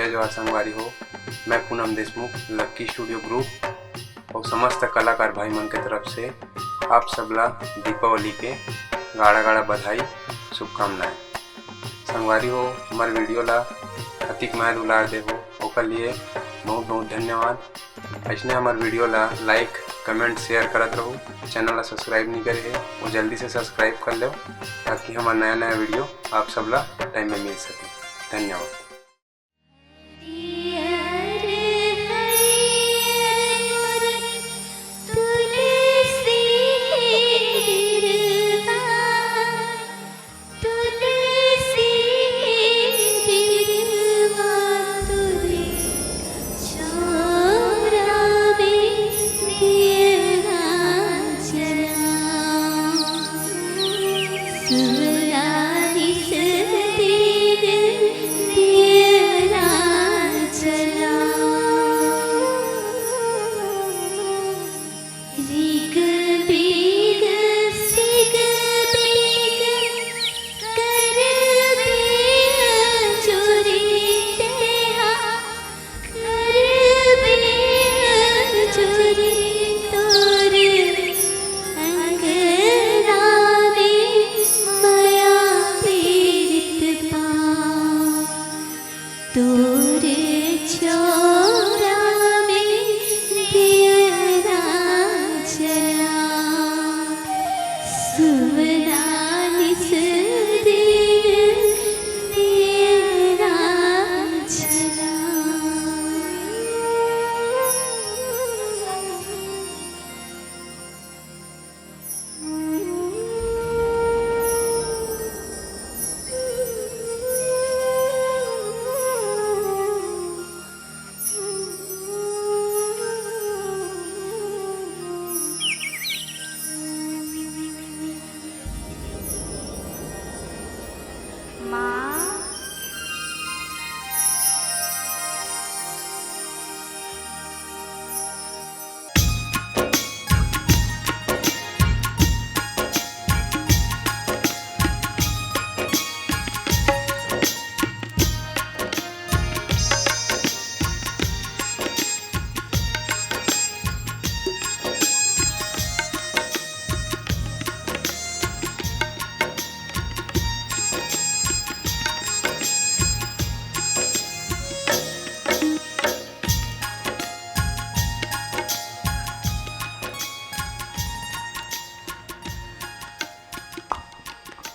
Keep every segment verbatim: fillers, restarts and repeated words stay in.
जय जोहार संगवारी हो, मैं पूनम देशमुख, लक्की स्टूडियो ग्रुप अउ समस्त कलाकार भाई मन के तरफ से आप सबला दीपावली के गाड़ा गाड़ा बधाई, शुभकामनाएं। संगवारी हो, हमर वीडियो ला अतिक मया दुलार देहो, ओकर लिए बहुत बहुत धन्यवाद। अइसने हमर वीडियो ला like, comment, share करत रहू। चैनल ला subscribe नहीं करे हे, वो जल्दी से subscribe कर लो, ताकि हमर नया नया वीडियो आप सब ला टाइम में मिल सके। धन्यवाद।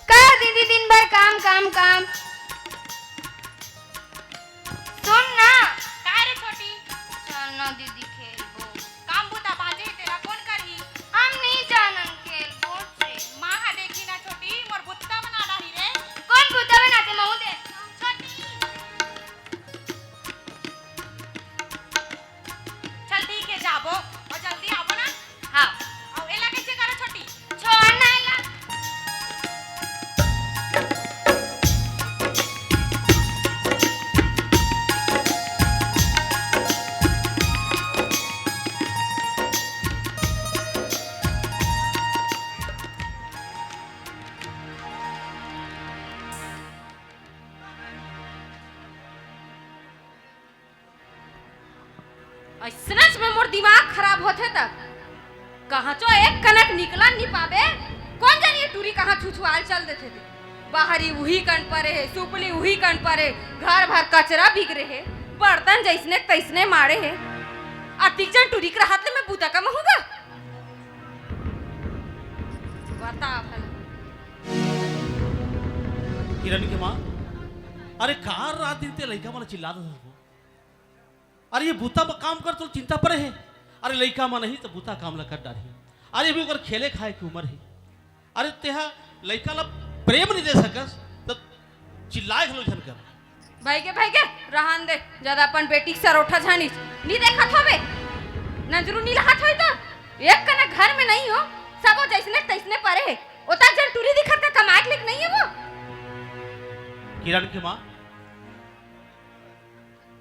का दीदी, दिन भर काम, काम, काम। सुन ना। का रे छोटी? चल ना दीदी, खेलबो। काम बुता बांचे हे तेला, कोन करही? हम नहीं जानन खेलबो से। माँ हा देखी ना छोटी, मोर बुत्ता बना डाही रे। कोन बुत्ता बनाथे, महूँ देख। छोटी। चल ठीक है, जाबो और जल्दी आबो ना। हाँ। और एला कैसे करो छोटी? छोड़ ना एला। अइसनच में मोर दिमाग खराब होथे त कहाँ चो एक कनक निकलन नी पाबे। कोन जानी ये टूरी कहाँ छुछुआल चल देथे ते। बाहरी उही कन परे हे, सुपली उही कन परे, घर भर कचरा बिगरे हे, बर्तन जइसने तइसने माड़े हे। अतिक जन टूरी के रहत ले मैं बुता कम हूँ गा। बता भला। किरण के माँ, अरे कार रात दिन ते लइका मन चिल्ला दे। अरे ये बुता ब-, काम कर तो चिंता परे हे। अरे लइका मन नहीं तो बुता काम ला कर डारही। अरे अभी ओकर खेले खाए के उम्र हे। अरे तेहा लइका ला प्रेम नहीं दे सकस तो चिल्लाए घलो झन कर। भाई के, भाई के, रहन दे, ज्यादा अपन बेटी के सरोठा झानिस। नी देखत हवे, नजरू नी लहत होई तो। एक कना घर में नहीं हो, सबो जइसने तइसने परे हे। ओता जन टूरी दिखत का कमाए के लिख नहीं है वो। किरण के माँ,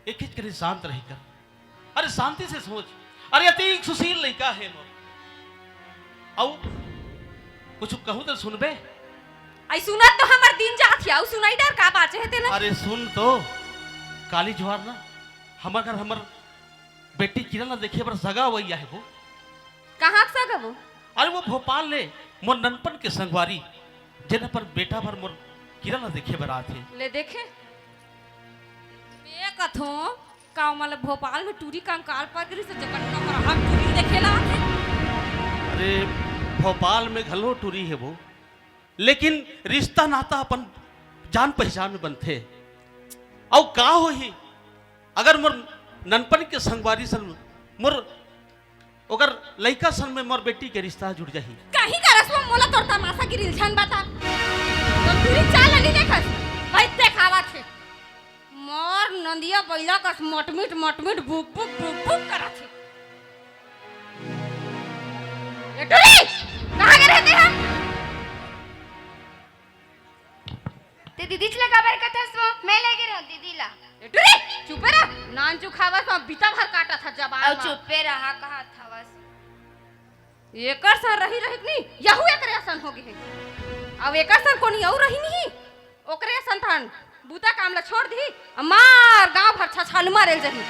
एक हिच कनी शांत रही कर। अरे शांति से सोच। अरे अति सुशील लइका हे मोर। अउ कुछ कहूँ तो सुनबे? आई सुनत तो हमर दिन जात हे, अउ सुनाई डर का बाचे हे तेला? अरे सुन तो, काली जुवार ना, हमर घर हमर बेटी किरण ला देखे बर सगा अवइया हे वो। कहाँ के सगा वो? अरे वो भोपाल ले मोर ननपन के संगवारी, जेन अपन बेटा बर मोर किरण ला देखे बर आत हे। ले देखे। मैं कथों, का ओमन ला भोपाल में टूरी कंकाल पर गिरी से जकट नौकर हम टूरी देखे ला आथे। अरे भोपाल में घलो टूरी हे वो, लेकिन रिश्ता नाता अपन जान पहचान में बनथे। अउ का होही अगर मोर ननपन के संगवारी सन मोर ओकर लइका सन में मोर बेटी के रिश्ता जुड़ जाही। कहीं करस वो मोला तोर तमाशा गिरी ल झन बता। तोर टूरी चाल ल नइ देखस, भाई देखावत हे। मोर नंदिया बइला कस मटमिट मटमिट बुक बुक बुक बुक करत हे। ए टूरी, कहाँ गे रहे तेहा? ते दीदी च ला काबर कथस वो? मैं लेगे रहूं दीदी ला। ए टूरी, चुपे रह। नानचुक हवस, वहाँ बीता भर काटत ह जबान अउ मा। चुपे रहा, कहा थवस। एकर सन रही रही नी, यहू एकरे असन हो गे हे। अब एकर सन कोनी अउ रही नहीं, ओकरे असन तहन बूता काम ला छोड़ दिही, अउ मार गांव भर छछालू मारे ल जही।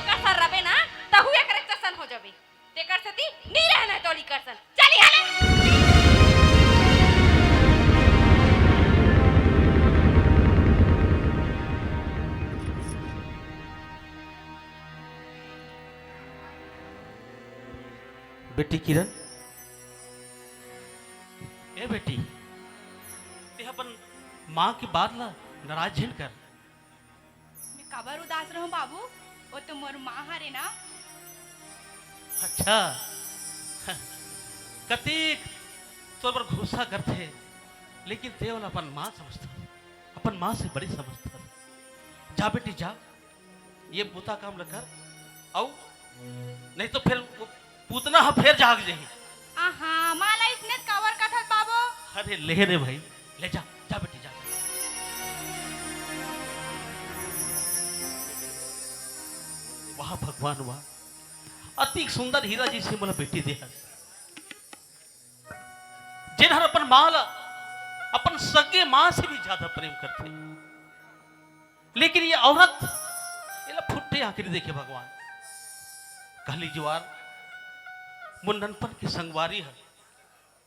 एकर सन रबे ना, तहू एकरे असन हो जाबे। तेकर सेती नी रहना हे तोली करसन। चल इहाँ ले। बेटी किरण, ए बेटी, ते अपन माँ के बात ला नाराज झन कर। मैं काबर उदास रहूं बाबू, वो तो मोर माँ हरे ना। अच्छा, कतेक तोर बर गुस्सा करथे, लेकिन ते ओला अपन माँ समझथस, अपन माँ से बड़े समझथस। जा बेटी जा, ये बुता काम ल कर, अउ नहीं तो फिर वो पूतना ह फेर जाग जाही। आहा, माँ ला इसने काबर कथस बाबू? अरे ले रे भाई, ले जा, जा बेटी जा। वाह भगवान वाह, अति सुंदर हीरा जइसे मोला बेटी दे हस, जेन हर अपन माँ ला अपन सगे माँ से भी ज्यादा प्रेम करथे। लेकिन ये औरत एला फुट्टे आंखी ले देखे भगवान। काली जुवार मोर ननपन के संगवारी ह,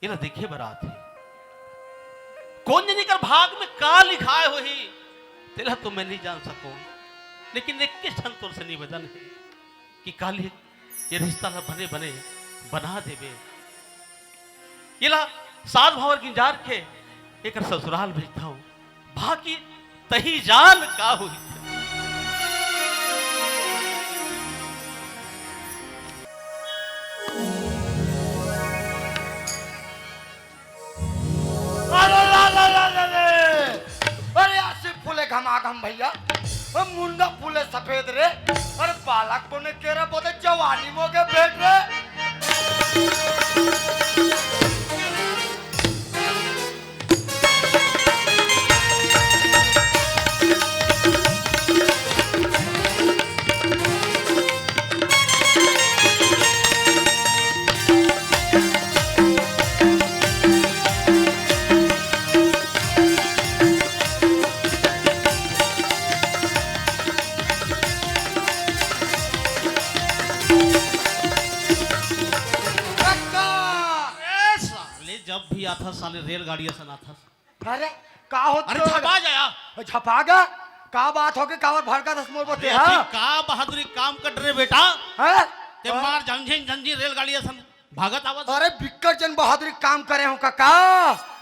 एला देखे बर आत हे। कोन जनी कर भाग में का लिखाय होही, तेला तो मैं नहीं जान सकों, लेकिन एक के क्षण तोर से निवेदन हे कि काली ये रिश्ता ला बने बने बना देबे। एला सास भावर गिंजार के एकर ससुराल भेजथंव। बाकी तही जान का होही। अरे ला ला ला ला रे। अरे आसिफ फूले घमाघम भैया। ओ मुंडा फूले सफेद रे। अरे बालक बने केरा बोते जवानी मोगे भेंट रे। ए साले, जब भी आथस साले रेलगाड़ी असन आथस। अरे, का होत अरे, तो? झपा जाया। झपा गा? का बात होगे, काबर भड़काथस मोर बर ते, अरे, हाँ? का बहादुरी काम कर रे बेटा? हाँ? ते हाँ? मार झंझिन झंझिन रेलगाड़ी असन भागत आवत। अरे, बिक्कट जन बहादुरी काम करे हों कका।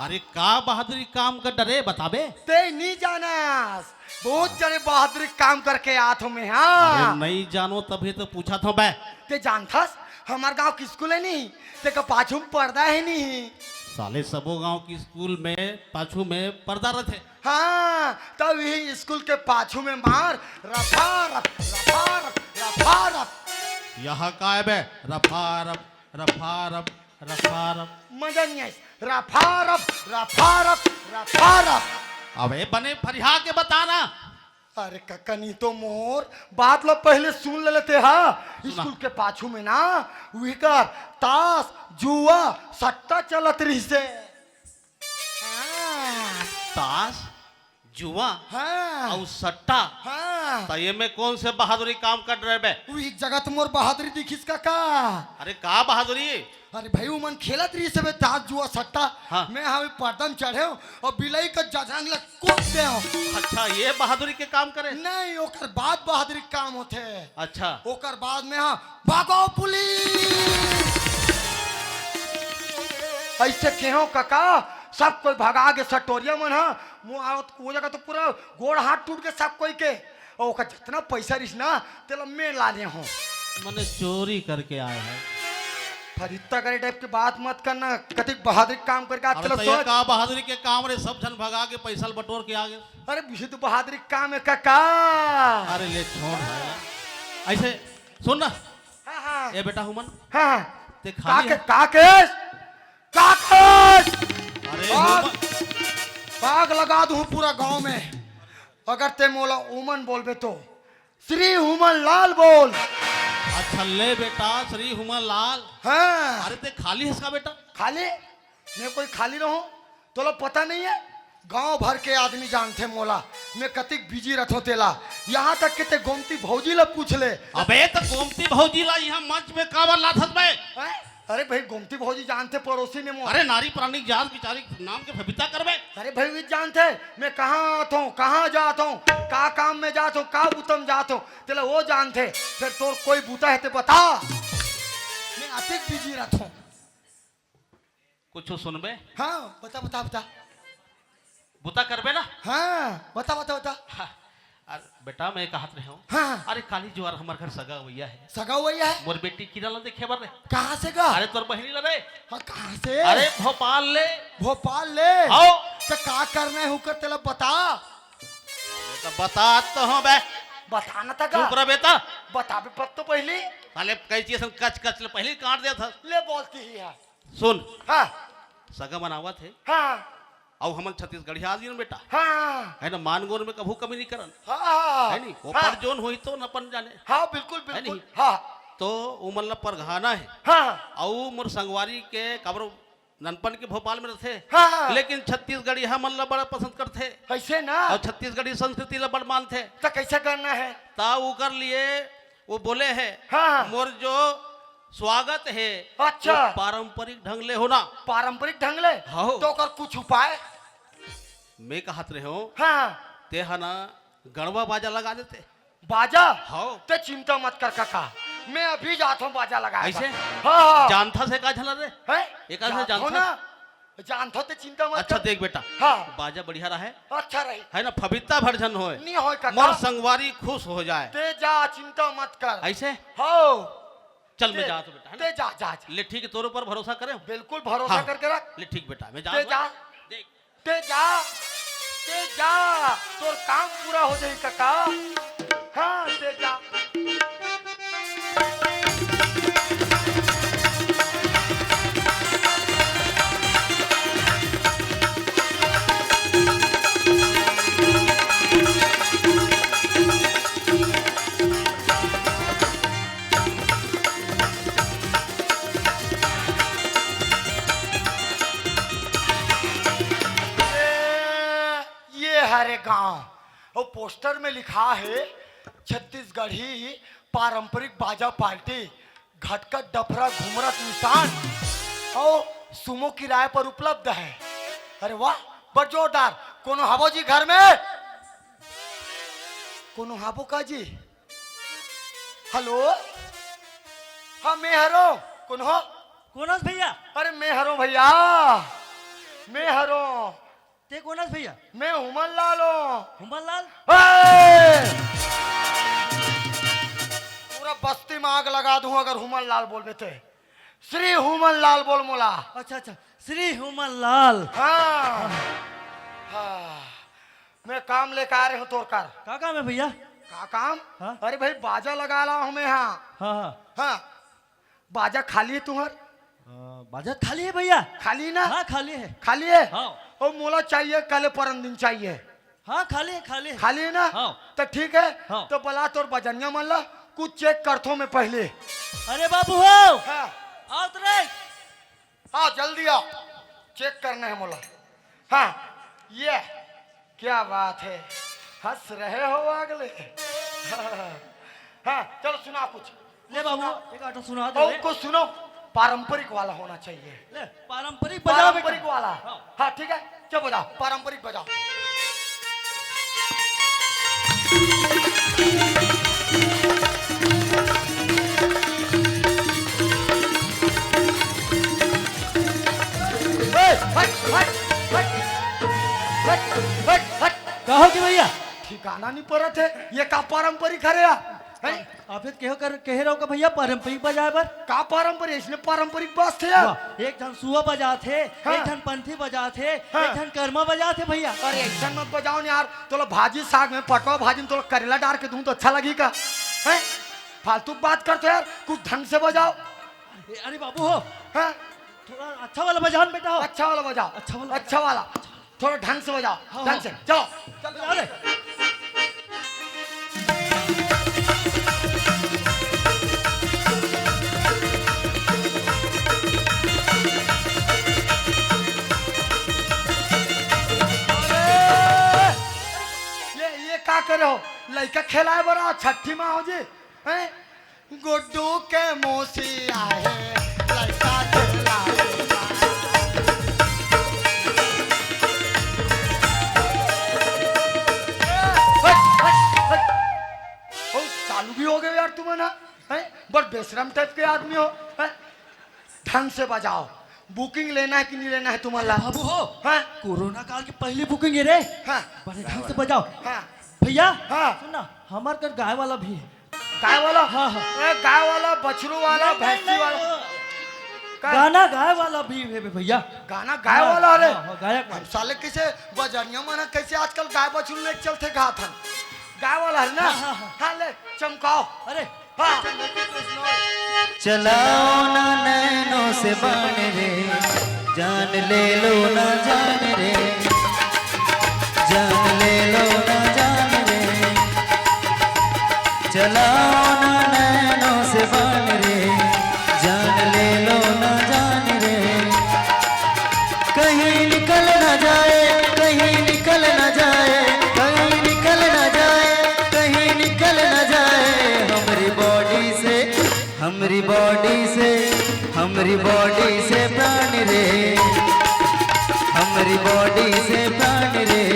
अरे, का बहादुरी काम कर डरे, बताबे? ते नी जानस। बहुत जने बहादुरी काम करके आत हों मैं, हाँ। अरे, नहीं जानो तभी तो पूछत हों बे। ते जानथस, हमर गांव के स्कूल हे नहीं, तेकर पाछू में पर्दा हे नहीं। साले सबो गांव के स्कूल में पाछू में पर्दा रथे। हाँ, तब यही स्कूल के पाछू में मार रफा रफ, रफा रफ, रफा रफ। यहाँ का हे बे? रफा रफ, रफा रफ, रफा रफ। मजा नहीं आइस। रफा रफ, रफा रफ, रफा रफ। अबे बने फरिया के बता ना। अरे कका, नहीं तो मोर बात ला पहले सुन ले लेते हा। सुना। स्कूल के पाछू में ना, उही कर ताश, जुआ, सट्टा चलत रहिसे। हाँ। ताश, जुआ? हाँ। अउ सट्टा? हाँ। त ये में कौन से बहादुरी काम कर रहे बे? उही जगह तो मोर बहादुरी दिखिस कका। अरे का बहादुरी? अरे भाई, उमन खेलत रहिस बे ताश जुआ सट्टा। हाँ। मैं हावी पर्दा म चढ़े हूँ अउ बिलई का जजांग ला कूद दे हूँ। अच्छा, ये बहादुरी के काम करे? नहीं, ओकर बाद बहादुरी के काम होथे। अच्छा। ओकर बाद में, हाँ, भागो पुलिस। ऐसे केहो कका, सब कोई भगा गे सटोरिया मन हा। मुँह आवत वो जगह तो पूरा गोड़ हाथ टूट के सब कोई के। अउ ओकर जितना पैसा रिहिस ना, तेला मैं लाने हूँ। मने चोरी करके आए हैं। फरिश्ता करे टाइप के बात मत करना, कतिक बहादुरी काम करके आज अबे तेला तो ये सोच। का बहादुरी के काम रे, सब झन भगा के पैसा ल बटोर के आ गे। अरे, ये तो बहादुरी काम है काका। अरे ले छोड़ भाई। ऐसे सुन ना। हाँ, हाँ। ए बेटा हुमन। हाँ, हाँ। ते का खाली के, है? का के? का के? अरे बाग, हुमन। बाग लगा दूं पूरा गांव में। अगर ते मोला उमन बोलबे तो श्री हुमन लाल बोल। अच्छा ले बेटा, श्री हुमन लाल। हाँ। अरे ते खाली हस का बेटा? खाली? मैं कोई खाली रहूं? तोला पता नहीं है? गांव भर के आदमी जानथे मोला, मैं कतिक बिजी रथों तेला। यहाँ तक के ते गोमती भौजी ला पूछ ले। अबे त गोमती भौजी ला यहाँ मंच में काबर लाथस बे? हैं? अरे भाई, गोमती भौजी जानथे पड़ोसी ने मोर। अरे नारी प्राणी जात बिचारी नाम के फबिता करबे। अरे भाई, वी जानथे मैं कहाँ आथों, कहाँ जाथों, का काम में जाथों, का बुता म जाथों, तेला वो जानथे। फिर तोर कोई बुता हे ते बता। मैं अतिक बिजी रथों। कुछ सुनबे? हाँ, बता, बता, बता। बुता करबे ना? हाँ, बता, बता, बता। हाँ, अरे बेटा, मैं कहत रहे हूँ। हाँ। अरे काली जुआर हमर घर सगा हुवइया है। सगा हुवइया है? मोर बेटी किरण ला देखे बर रे। कहाँ से गा? अरे तोर बहिनी ला रे। हाँ, कहाँ से? अरे भोपाल ले। भोपाल ले? आओ। त का करना है हुकर तेला बता। अरे त बतात तो हूँ बे। बताना था का? चुप रह बेटा। बताबे पत तो पहली। साले कैंची असन कच कच ले पहली काट देथस। ले बोलती ही है। सुन। हाँ। सगा मन आवत हे। हाँ। अउ हमन छत्तीसगढ़िया आदमी हन बेटा। हाँ। है ना, मान गोर में कभू कमी नहीं करन। हाँ। है नी? हाँ। ओपर जोन होही तो न अपन जाने। हाँ, बिल्कुल, है बिल्कुल। नी? हाँ। तो उमन ला परघाना है। हाँ। अउ मोर संगवारी के काबर ननपन के भोपाल में रथे। हाँ। लेकिन छत्तीसगढ़िया मन ला बड़ा पसंद करथे। ऐसे ना? अउ छत्तीसगढ़ी संस्कृति ला बड़ मानथे। त कैसे करना है? त ओकर लिए वो बोले हे, हाँ। मोर जो स्वागत हे, अच्छा। वो पारंपरिक ढंग ले होना। पारंपरिक ढंग ले? हाँ। तो ओकर कुछ उपाय? मैं कहत रहे हूँ, हाँ। ते हा ना गड़वा बाजा लगा देते। बाजा? हाँ। ते चिंता मत कर काका, मैं अभी जात हूँ बाजा लगा। ऐसे? हाँ, हाँ। जानथा से का झला रे? हैं? एका से जानथा? ना। जानथो ते चिंता मत अच्छा, कर। देख बेटा, हाँ। बाजा बढ़िया रहे। अच्छा रही। है ना, फबिता भर झन होय। नहीं होय काका। मोर संगवारी खुश हो जाए। ते जा, चिंता मत कर। ऐसे? हो। चल, मैं ते, जात हूँ बेटा, है ना? ते जा, जा, जा। ले, ठीक है, तोर ऊपर भरोसा करे हूँ। बिल्कुल भरोसा हाँ। करके रख। ले, ठीक बेटा, मैं जात ते हूँ। जा। देख। ते जा, ते जा, तोर काम पूरा हो जाही काका। हाँ, ते जा। ये हरे गांव, वो पोस्टर में लिखा है, छत्तीसगढ़ी पारंपरिक बाजा पार्टी, घटकट डफरा घुमरत निशान और सुमो किराए पर उपलब्ध है। अरे वाह, बड़ जोरदार। कोनो हबो जी घर में? कोनो हबो का जी? हेलो, हाँ, मैं हरो। कोनो? कोन हस भैया? अरे, मैं हरो भैया, मैं हरो। ते कोन हस भैया? मैं हुमन लाल हूँ। हुमन लाल? ए! पूरा बस्ती में आग लगा दूं अगर हुमन लाल बोलबे ते। श्री हुमन लाल बोल मोला। अच्छा, अच्छा, श्री हुमन लाल। हाँ। हाँ। मैं काम लेके आ रहे हूँ तोर कर। का काम है भैया? का काम? हाँ? अरे भाई, बाजा लगा ला हूँ मैं। हाँ। हाँ, हाँ। हाँ। बाजा खाली है तुम्हार? अ, बाजा खाली है भैया। खाली ना? हाँ, खाली है। खाली है? हाँ। ओ, मोला चाहिए, कल परन दिन चाहिए। हाँ, खाली है, खाली है। खाली है ना? हाँ। तो ठीक है। हाँ। तो बला तोर बजनिया मन ला, कुछ चेक करथो मैं पहले। अरे बाबू हो। हाँ। आओ तो रे। हाँ, जल्दी आओ। चेक करना है मोला। हाँ, ये। क्या बात है, हंस रहे हो अगले। हाँ, चलो सुना कुछ। ले बाबू, एक आटा सुना दे और रे। कुछ सुनो, पारंपरिक वाला होना चाहिए। ले, पारंपरिक बजाओ बेटा। पारंपरिक वाला। हाँ। हाँ, ठीक है, चलो बजाओ, पारंपरिक बजाओ। ए, हट, हट, हट, हट, हट, हट। का हो गया भैया? ठिकाना नहीं परत है, ये का पारंपरिक हरे यार? हैं? आप ये कहो कर, कहे रहो का भैया पारंपरिक बजाए बर? का पारंपरिक? इसने पारंपरिक बाजथे यार। वाह, एक झन सुआ बजात हे, हाँ। एक झन पंथी बजात हे, हाँ। एक झन कर्मा बजात हे भैया। अरे ऐसा मत बजाओ न यार, तोला भाजी साग में, पटवा भाजी में तोला करेला डार के दूं तो अच्छा लगही का? हैं? फालतू बात करते हो यार, कुछ ढंग से बजाओ। अरे, अरे बाबू हो, हाँ? थोड़ा अच्छा वाला बजाओ न बेटा हो। अच्छा वाला बजाओ। अच्छा वाला अच्छा बजाओ। वाला। थोड़ा ढंग से बजाओ। हाँ, ढंग हाँ। से। चलो। चल, बजा दे। अरे! ये, ये का करे हो? लइका खेलाए बर आओ, छठी माँ हो जी। हैं? गुड्डू के मौसी आहे, लइका खेलाए बर। हट, हट, हट। ओ, चालू भी हो गए यार तुम ना, हैं? बड़ बेशरम टाइप के आदमी हो, हैं? ढंग से बजाओ। बुकिंग लेना है कि नहीं लेना है तुम्हारा? बाबू हो, हाँ? कोरोना काल की पहली बुकिंग है रे। हाँ। बड़े ढंग से बजाओ। हाँ। भैया, हाँ। सुन ना, हमार घर गाय वाला भी है। गाय वाला? हाँ, हाँ। ए, गाय वाला, बछरू वाला, नहीं, नहीं, भैंसी नहीं, वाला? वो का? गाना गाय वाला भी है भैया। गाना गाय हाँ, वाला? अरे हाँ, हाँ, गायक वाला। हम साले कैसे बजनिया मन कैसे आजकल गाय बछरू लेके चलते गात हन? गाय वाला है ना? हाँ, हाँ, हाँ। हाँ, ले चमकाओ। अरे हाँ। चलाओ ना नैनों से बाण रे, जान ले लो ना जान रे, जान ले लो ना जान रे। चलाओ ना नैनों से बाण रे, जान ले लो ना जान रे। कहीं निकल ना जाए, कहीं निकल ना जाए, कहीं निकल ना जाए, कहीं निकल ना जाए हमरी बॉडी से, हमरी बॉडी से, हमरी बॉडी से प्राण रे, हमरी बॉडी से प्राण रे।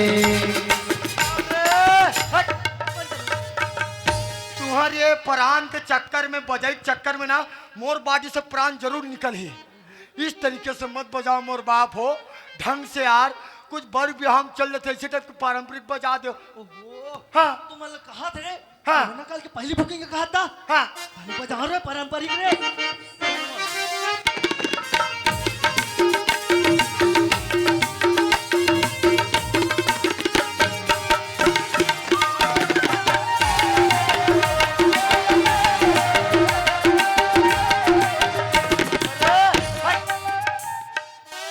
तुहर ये प्राण के चक्कर में, बजाई के चक्कर में ना, मोर बॉडी से प्राण जरूर निकलही। इस तरीके से मत बजाओ मोर बाप हो, ढंग से यार, कुछ बर बिहाव चल जाथे, ऐसे टाइप के पारंपरिक बजा दो। ओहो, हाँ। तुम मतलब कहा थे रे? हाँ। कोरोना काल के पहली बुकिंग का कहा था? हाँ। पहली बजाओ रे पारंपरिक रे।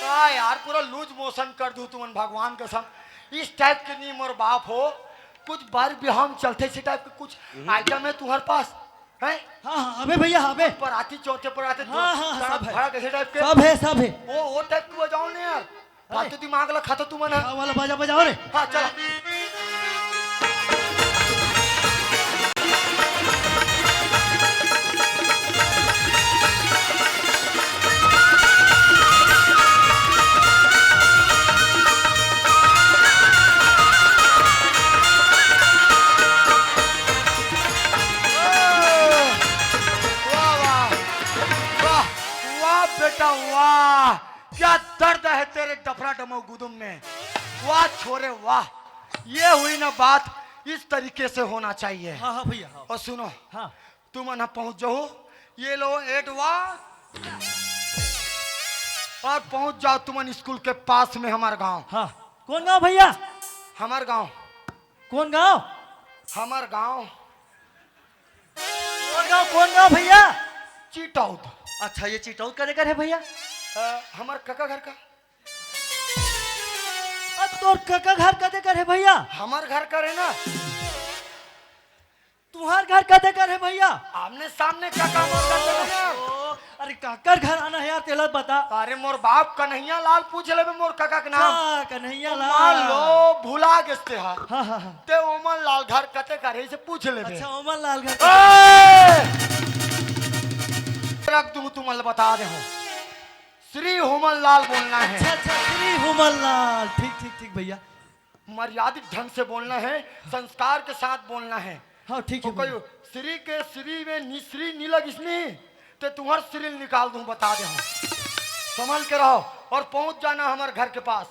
का यार, पूरा लूज मोशन कर दू तुमन, भगवान कसम। इस टाइप के नहीं मोर बाप हो, कुछ बर बिहाव चलथे, इसी टाइप के कुछ आइटम है तुम्हारे पास? हैं? हाँ, हाँ, अबे भैया, हाँ, अबे। पराती चौथे पराते हाँ, हाँ, हाँ, सब है। भड़ा कैसे टाइप के? सब है, सब है। वो, वो टाइप के बजाओ ना यार। अरे। फालतू दिमाग ला खाता तुमन ह। हाँ, वाला बाजा बजाओ रे। हाँ, चला। वाह, वाह, वाह, वाह बेटा, वाह, क्या दर्द है तेरे डफरा डमो गुदुम में। वाह छोरे, वाह, ये हुई ना बात, इस तरीके से होना चाहिए। हाँ, हाँ भैया, हाँ। और सुनो, हाँ। तुमन ह पहुंच जाओ, ये लो एडवांस, और पहुंच जाओ तुमन स्कूल के पास में, हमार गांव। हाँ, कौन गांव भैया? हमार गांव। कौन गांव? हमार गांव। कौन गांव, कौन गांव भैया? चिटौद। अच्छा, ये चिटौद कदे कर है भैया? अ, हमार कका घर का। अब तोर कका घर कदे कर है भैया? हमार घर कर है ना। तुहार घर कदे कर है भैया? आमने सामने कका मोर कर देना यार। ओ, अरे काकर घर आना हे यार, तेला बता। अरे मोर बाप कन्हैया लाल पूछ लेबे मोर कका के नाम। अच्छा, कन्हैया लाल। मान लो भुला गेस ते हा। हाँ, हाँ, हाँ। ते ओमन लाल घर कते घर हे, इसे पूछ लेबे। अच्छा, ओमन लाल घर। ए! रख दूं, तुमन ल बता दे हो। श्री होमन लाल बोलना है। अच्छा, अच्छा, श्री होमन लाल। ठीक, ठीक, ठीक भैया। मर्यादिक ढंग से बोलना है, संस्कार के साथ बोलना है। हाँ, ठीक है तो कोई भैया। श्री के श्री में नि-, श्री नी लगिस नी, ते तुम्हार श्री निकाल दूं, बता दे हूँ। संभल के रहो और पहुंच जाना हमारे घर के पास।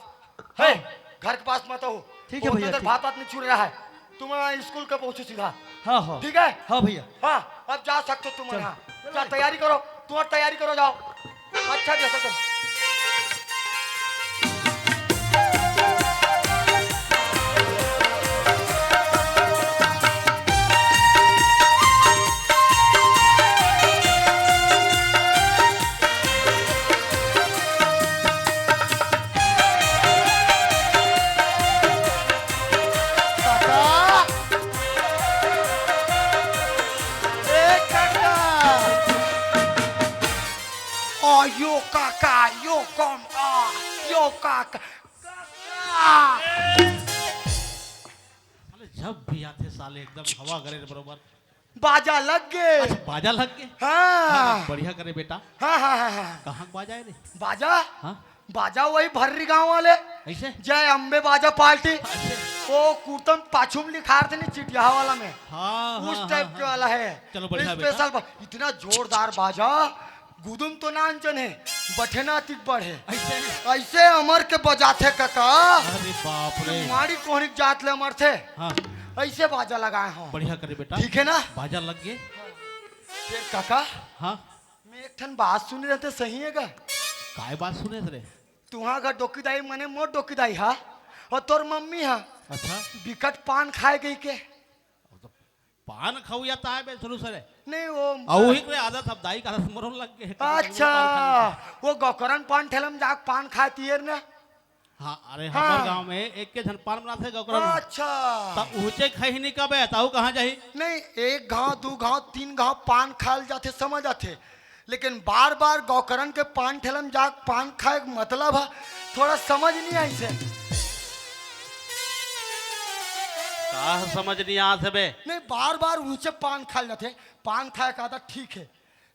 है, हाँ। घर के पास मत हो। ठीक है वो भैया, अंदर ठीक। भात वात नहीं चुर रहा है। तुम स्कूल का पहुंचो सीधा। हाँ, हाँ। ठीक है? हाँ भैया। हाँ, अब जा सकते हो तुम चलो। यहाँ। चलो। जा, तैयारी करो, तुम तैयारी करो, जाओ। अच्छा, जैसा तुम। ए काका। ओ यो काका, यो कम आ, यो काका। काका। साले जब भी आथे साले एकदम हवा करे बरोबर। बाजा लग गे। अच्छा, बाजा लग गे? हाँ। अरे, बढ़िया करे बेटा। हाँ, हाँ, हाँ, हाँ। कहाँ के बाजा हे रे? बाजा? हाँ। बाजा वही भर्री गांव वाले। ऐसे? जय अम्बे बाजा पार्टी। अच्छा। वो कुर्तन पाछू में लिखा रहे थे नहीं, चिटिया वाला में। हाँ, उस हाँ, टाइप हाँ, के हाँ। वाला है। चलो, बढ़िया बेटा। स्पेशल बा-, इतना जोरदार बाजा। गुदुम तो नानचन हे, बठेना तिक बड़ हे। ऐसे? ऐसे अमर के बजाथे काका। अरे बाप रे। माड़ी कोहनी के जात ले अमर थे। हाँ। ऐसे बाजा लगाए हो। बढ़िया करे बेटा। ठीक है ना? बाजा लग गे। फिर काका, हाँ। मैं एक ठन बात सुने रहे थे, सही है का? काय बात सुने रे? तुहा का डोकी दाई मने मोर डोकी दाई हा, और तोर मम्मी हा। अच्छा। बिकट पान खाए गई के। पान खउया ताय बे शुरू से रे। नहीं, वो अउ उही के आदत अब दाई का आदत मोरो लग गे हे। अच्छा, वो गौकरन पान ठेला में जाके पान खाती है ना। हाँ, अरे हाँ। हमर गांव में एक के झन पान बनाथे गौकरन। अच्छा। त उहचे खही नहीं कबे, त अउ कहाँ जाही? नहीं, एक घाव, दू घाव, तीन घाव पान खाल जाथे, समझ आथे। लेकिन बार-बार गौकरन के पान ठेला में जाके पान खाए के मतलब ह, थोड़ा समझ नहीं आइस हे। का समझ नहीं आत हे बे? नहीं, बार-बार उहचे पान खाल जाथे, पान खाए के आदत ठीक हे,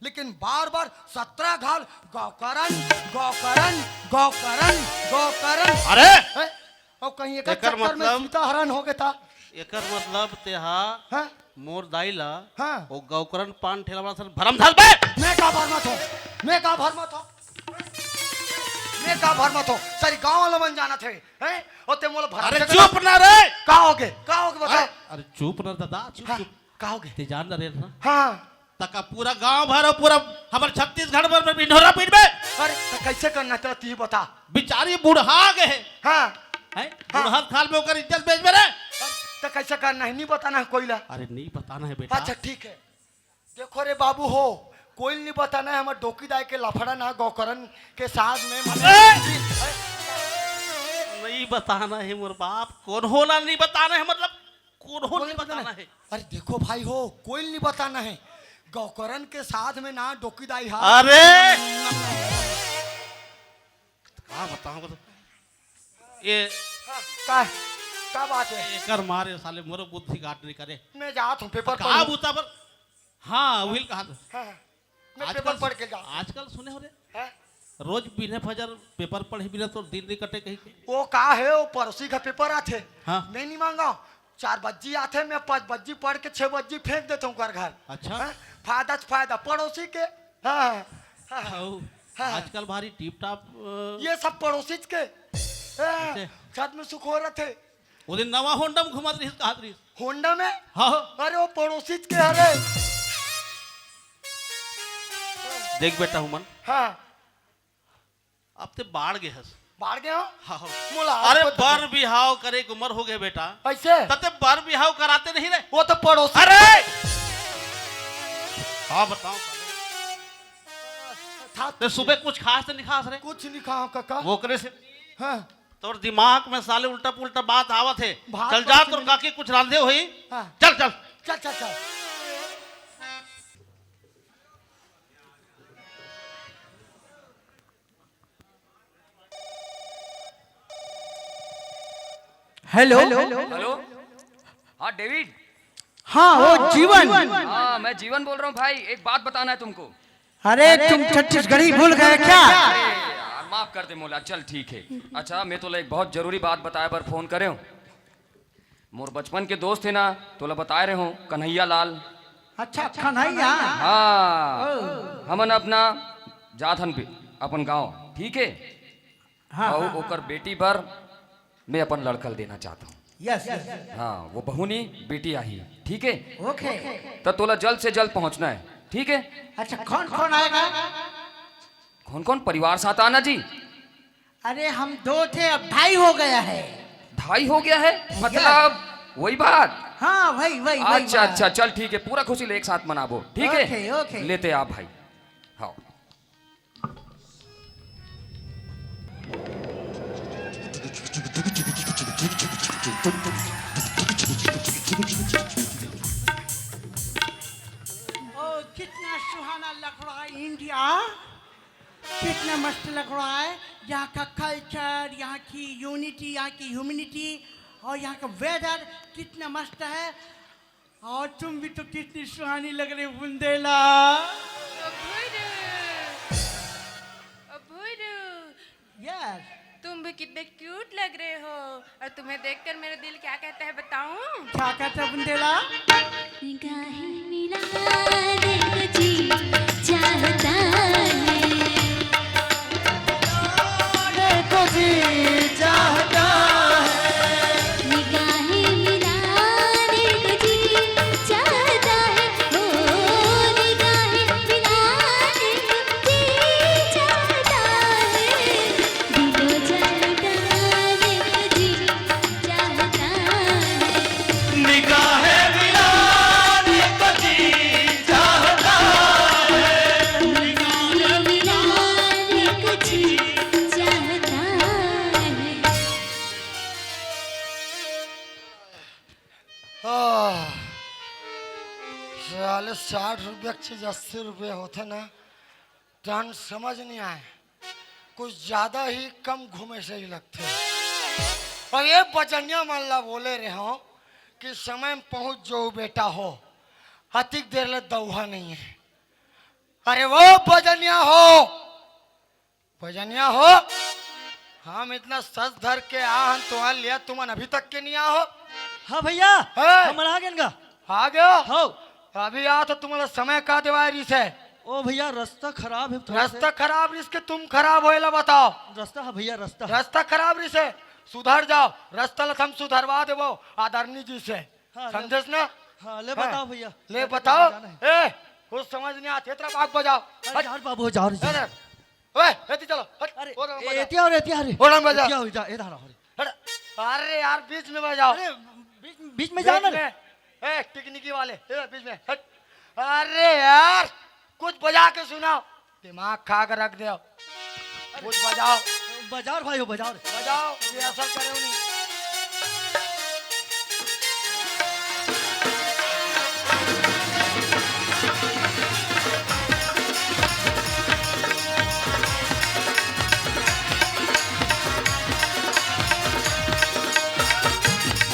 लेकिन बार-बार सत्रह घाल गौकरन, गौकरन, गौकरन, गौकरन। अरे! हैं? अउ कहीं एकर एकर चक्कर में मतलब सीता हरण हो गे ता। एकर मतलब तेहा हाँ? मोर दाई ला हाँ। वो गौकरन पान ठेला वाला सन भरम धर बे। मैं का भरमत हो? मैं का भरमत हो? मैं का भरमत हो? सारी गांव वाला मन जानत हे, हैं? ओ ते मोला भरम अरे से चुप ना रे। का हो गे? का हो गे बता? अरे, अरे चुप ना दादा, चुप, हाँ, चुप। का हो गे? ते जान ना रे ना। हाँ। तका पूरा गांव भर अउ पूरा हमर छत्तीसगढ़ भर में ढिंढोरा पीटबे। अरे, त कैसे करना हे, त तू ही बता। बिचारी बुढ़ा गे हे। हाँ। हैं? हाँ। बुढ़त काल में ओकर इज्जत बेचबे रे। त कैसे करना हे, नहीं बताना हे कोई ला। अरे, नहीं बताना हे बेटा। अच्छा, ठीक हे। देखो रे बाबू हो, कोई नहीं बताना हे, हमर डोकी दाई के लफड़ा ना गौकरन के साथ में मने ए! नहीं बताना हे मोर बाप, कोनो ला नहीं बताना हे, मतलब कोनो ला नहीं बताना हे। अरे देखो भाई हो, कोई नहीं बताना हे। गौकरन के साथ में ना डोकी दाई हा। अरे! का बताऊं, बता। ये हाँ, का, का बात हे? एकर मारे साले मोरो बुद्धि काट नहीं करे। मैं जात हूँ पेपर का पढ़ूँ। बूता पर? हाँ, उहिल कहा था। हाँ, हाँ। मैं आजकल पेपर पढ़ के जात हूँ। आजकल सुने हो रे? हाँ? रोज बिने फजर पेपर पढ़े बिना तो दिन नहीं कटे कहीं के। वो का हे, वो पड़ोसी का पेपर आथे। हाँ। मैं नहीं मांगा। चार बज्जी आथे, मैं पाँच बज्जी पढ़ के छह बज्जी फेंक देता हूँ घर घर। अच्छा। हाँ? फायदा से फायदा पड़ोसी के। हाँ, हाँ, हाँ, हाँ। हाँ, हाँ। आजकल भारी टीप टाप, अ, ये सब पड़ोसी के। ए, कैसे? छत में सुख हो रहे थे। वो दिन नवा होंडा में घुमात रहिस, कहत रहिस। होंडा में? हाँ। अरे वो पड़ोसी के हरे। देख बेटा हुमन। हाँ। अब ते बाढ़ गे हस। बाढ़ गे हो? हाँ, हाँ। मोला आज अरे पता बर चला। बिहाव करे के उमर हो गे बेटा। ऐसे? तते बर बिहाव कराते नहीं रे। वो तो पड़ोसी अरे! हाँ बताओ। था ते सुबह कुछ खास ते नहीं खास रे। कुछ नहीं खाओ काका। वो करे से हाँ। तोर दिमाग में साले उल्टा पुल्टा बात आवत हे। भात चल जा, बासी तोर मिले। काकी कुछ रांधे होही। हाँ। चल, चल। चल, चल, चल। हेलो। हेलो। हाँ, डेविड। हाँ, वो जीवन। हाँ, मैं जीवन बोल रहा हूँ भाई, एक बात बताना है तुमको। अरे, तुम छत्तीसगढ़ी भूल गए क्या? अरे यार, माफ कर दे मोला, चल ठीक है। अच्छा, मैं तोला एक बहुत जरूरी बात बताए बर फोन करे हूँ। मोर बचपन के दोस्त हे ना, तोला बताए रहे हूँ, कन्हैया लाल। अच्छा, कन्हैया। हाँ, ओ। हमन अपना जात हन बे-, अपन गाँव, ठीक है? हाँ, अउ हाँ, ओकर हाँ। बेटी बर मैं अपन लड़का ल देना चाहता हूँ। Yes, yes. हाँ, वो बहू नहीं, बेटी आही, ठीक है? ओके। त तोला जल्द से जल्द पहुँचना है, ठीक है? अच्छा, कौन कौन आएगा? कौन कौन परिवार साथ आना जी? अरे, हम दो थे, अब ढाई हो गया है। ढाई हो गया है? यस। मतलब वही बात? हाँ, वही, वही, वही अच्छा, बात। अच्छा, चल ठीक है, पूरा खुशी ले एक साथ मनाबो, ठीक है? ओके, ओके। लेते आप भाई। हाँ। ओ, कितना सुहाना लग रहा है इंडिया, कितना मस्त लग रहा है। यहाँ का कल्चर, यहाँ की यूनिटी, यहाँ की ह्यूमिनिटी और यहाँ का वेदर कितना मस्त है। और तुम भी तो कितनी सुहानी लग रही हो, बुंदेला। ओ भुरू, ओ भुरू, यस। तुम भी कितने क्यूट लग रहे हो। और तुम्हें देखकर मेरा दिल क्या कहता है बताऊं? क्या कहता है बुंदेला? निगाहें मिलाने को जी चाहता है। को जी चाहता है। निगाहें मिलाने को जी चाहता है। ओ, निगाहें मिलाने को जी चाहता है। दिलो जान जाने को जी चाहता है। निगाहें मिलाने को जी चाहता है। निगाहें मिलाने को जी चाहता है। आह, साले साठ रुपया की चीज अस्सी रुपया होथे ना, तहन समझ नहीं आए, कुछ ज्यादा ही कम घूमे सही लगथे। और ये बजनिया मन ला बोले रहे हो कि समय में पहुंच जाओ बेटा हो, अतिक देर ले दौहा नहीं है। अरे वो बजनिया हो, बजनिया हो, हम इतना सज धर के आ हन तुम्हारे लिए, तुमन अभी तक के नहीं आ हो। हाँ भैया, है? हमन आ गेन गा। आ गयो? हो। अभी आ तो तुम्हारा समय का देवाय रिस है। ओ भैया, रास्ता खराब है थोड़ा से। रास्ता खराब रिस के तुम खराब होएला बताओ। रास्ता है भैया, रास्ता। रास्ता खराब रिस है, सुधर जाओ। रास्ता ला हम सुधरवा देबो आदरणीय जी से। हाँ, ले। समझेस ना? हाँ, ले हाँ। बताओ भैया। ले ले बताओ। जाना है। ए, कुछ समझ नहीं आते, तेरा बाप बजाओ। अरे हट। यार बाबू, जाओ रे, जाओ। अरे, ओए, एती चलो, हट। अरे, वो रंग ए-, बजा। एती आओ रे, एती आओ रे। वो रंग बजा। एती आओ, जा, ए धारा हो रे। हट। अरे यार, बीच में बजाओ। अरे, बीच, बीच में बीच जाना रे। में। ए, टिकनिकी वाले, ए, बीच में, हट। अरे यार, कुछ बजा के सुनाओ। दिमाग खा के रख दे। कुछ बजाओ। बजाओ रे भाई, हो बजाओ रे। बजाओ, रिहर्सल करे हो नहीं।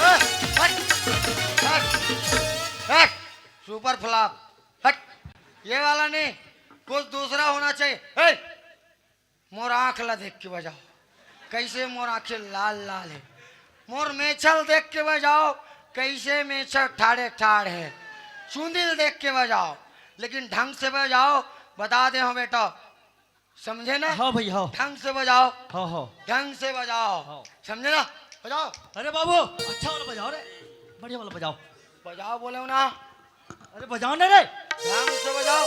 ए, हट, हट, हट, सुपर फ्लॉप, हट, ये वाला नहीं, कुछ दूसरा होना चाहिए। ए, मोर आँख ला देख के बजाओ, कैसे मोर आँखें लाल लाल है। मोर मेछल देख के बजाओ, कैसे मेछल ठाड़े ठाड़ है। चुंदिल देख के बजाओ, लेकिन ढंग से बजाओ, बता दे हो बेटा, समझे ना? हाँ भैया, हाँ। ढंग से बजाओ। हाँ, हाँ। ढंग से बजाओ। हाँ। समझे ना? बजाओ। अरे बाबू, अच्छा वाला बजाओ रे, बढ़िया वाला बजाओ। बजाओ बोले हो ना। अरे बजाओ ना रे। ध्यान से बजाओ।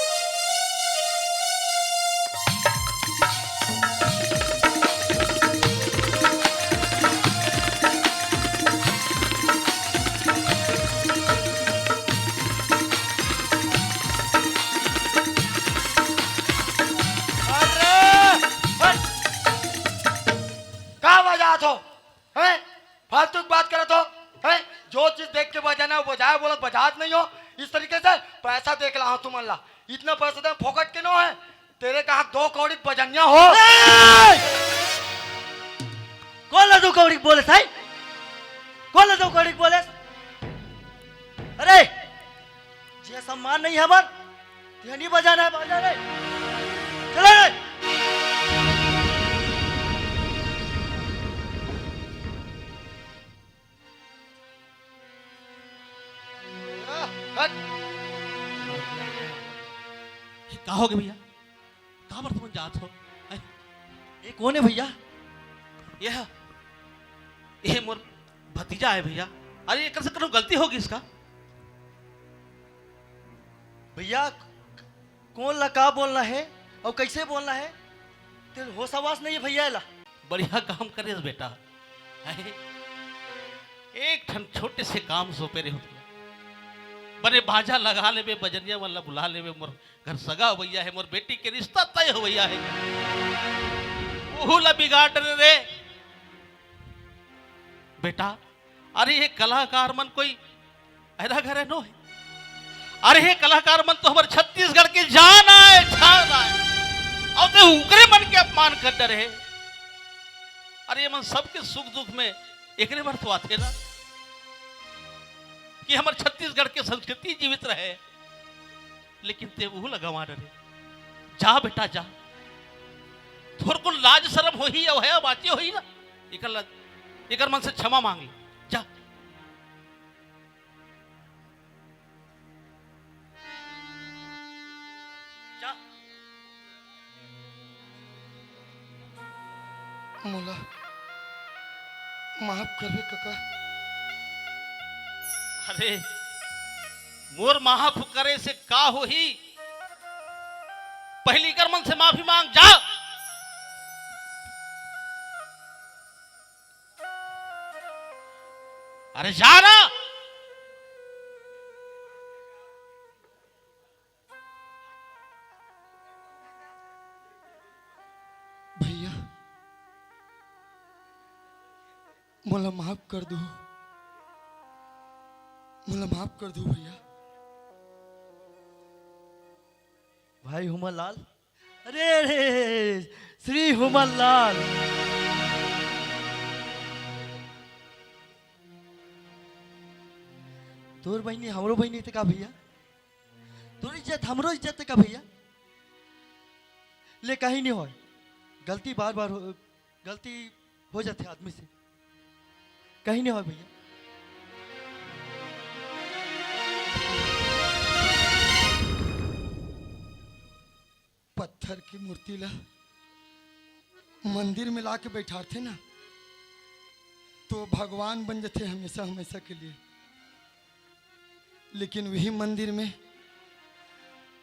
अरे, हट। का बजात हो? हैं? फालतू की बात करत हो? हैं? जो चीज देख के बजाना है, वो बजाए, बोलत बजात नहीं हो। इस तरीके से पैसा देख ला, हाँ, तुमन ला। इतना पैसा दे, फोकट के नो है। तेरे कहा दो कौड़ी बजनिया हो। ए! कौन ला दो कौड़ी बोले साई? कोन ला धोखाधड़ी बोले? अरे, जे सम्मान नहीं हमर, तेनी बजाना है बाजा रे। चला रे। हट। ये का हो गया भैया? काबर तुमन जात हो? हैं? ये कौन है भैया? ये ह, ये मोर भतीजा है भैया। अरे, एकर से कोनो गलती होगी इसका? भैया, कौन ला का बोलना है और कैसे बोलना है, तेल होश आवास नहीं है भैया ला। बढ़िया काम करे बेटा। हैं? एक ठन छोटे से काम सौंपे रहे हो। बने बाजा लगा लेबे, बजनिया वाला बुला लेबे, मोर घर सगा होवइया है, मोर बेटी के रिश्ता तय होवइया है, ओहू ला बिगाड़ डरे रे। बेटा, अरे ये कलाकार मन कोई ऐरा घरे नो है। अरे ये कलाकार मन तो हमर छत्तीसगढ़ के जान आय, जान आय। अउ ते उकरे मन के अपमान कर डरे हे। अरे ये मन सबके सुख दुख में एकरे बर तो आथे ना, कि हमर छत्तीसगढ़ के संस्कृति जीवित रहे। लेकिन ते उहू ला गंवा डरे। जा बेटा, जा। थोरकुन लाज शरम होही, अउ हया बाचे होही ना, एकर ला, एकर मन से क्षमा मांग ले। जा। जा। मोला माफ करबे कका। अरे, मोर माफ करे से का होही? पहिली कर मन से माफी मांग, जा। अरे जा ना। भैया, मोला माफ कर दो, मोला माफ कर दो भैया। भाई हुमन लाल, अरे, अरे, श्री हुमन लाल, तोर बहिनी हमरो बहिनी ते का भैया? तोर इज्जत हमरो इज्जत ते का भैया? ले, कहीं नहीं होय, गलती बार बार हो, गलती हो जाथे आदमी से, कहीं नहीं होय भैया। पत्थर की मूर्ति ला मंदिर में लाके बैठारथे ना, तो भगवान बन जथे हमेशा हमेशा के लिए। लेकिन वही मंदिर में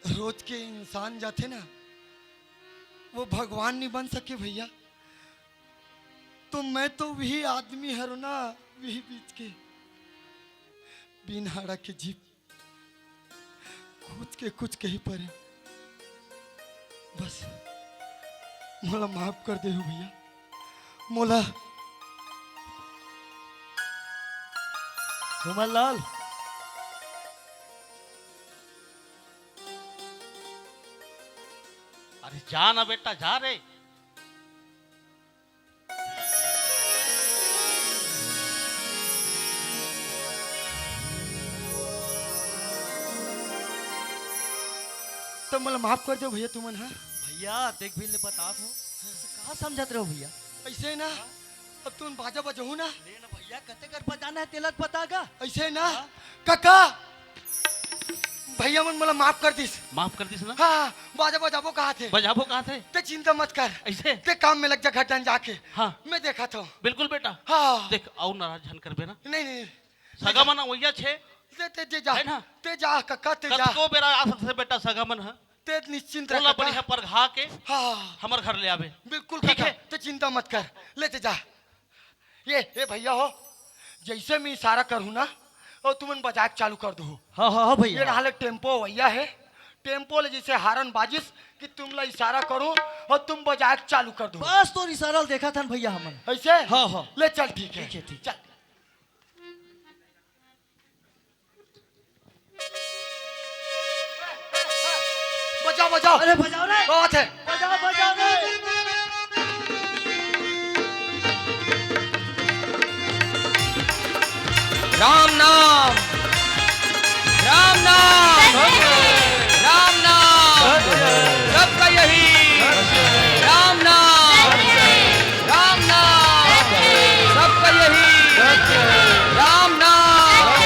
रोज के इंसान जाथे ना, वो भगवान नहीं बन सके भैया। तो मैं तो वही आदमी हरो ना, वही बीच के बिन हाड़ा के जीव, कुछ के कुछ कही परे। बस मोला माफ कर देहू भैया, मोला। हुमन लाल, अरे जा ना बेटा, जा रे। तो मोला माफ कर दो भैया तुमन, हाँ? भैया, देख भी ले बतात हो, तो का समझत रहो भैया? ऐसे ना, अब तुम बाजा बजाहू ना। ले ना भैया, कते कर बजाना है, तेला तो बता गा। ऐसे ना, हाँ? काका, भैया मन मोला माफ कर दिस। माफ कर दिस ना? हाँ, हाँ, बाजा बजाबो कहा थे। बजाबो कहा थे? ते चिंता मत कर। ऐसे? ते काम में लग जा, घर जान जाके। हाँ। मैं देखा था। बिल्कुल बेटा। हाँ। देख, अउ नाराज झन करबे ना। नहीं, नहीं। सगा मन वैया छे। ते, ते, ते जा। है ना? ते जा, काका, ते जा। कतको बेरा आ सकथे बेटा सगा मन ह। ते निश्चिंत रह ओला काका। बढ़िया परघा के हाँ। हमर घर ले आबे। बिल्कुल ठीक काका, है? ते चिंता मत कर। ले ते जा। ये, ए भैया हो, जैसे मैं इशारा करूँ ना, अउ तुमन बजाए के चालू कर दो। हाँ, हाँ, हाँ भैया। ये रहा ले टेम्पो भैया है, टेम्पो ले जैसे हारन बाजिस कि तुम ला इशारा करूँ अउ तुम बजाए के चालू कर दो। बस तोर इशारा ल देखा थन भैया हमन। ऐसे? हाँ, हाँ। ले चल, ठीक है। ठीक है, ठीक। चल। बजाओ, बजाओ। अरे बजाओ रे। बहुत है। बजाओ, बजाओ रे। राम नाम, राम नाम, राम नाम, सबका यही। राम नाम, राम नाम, सबका यही। राम नाम,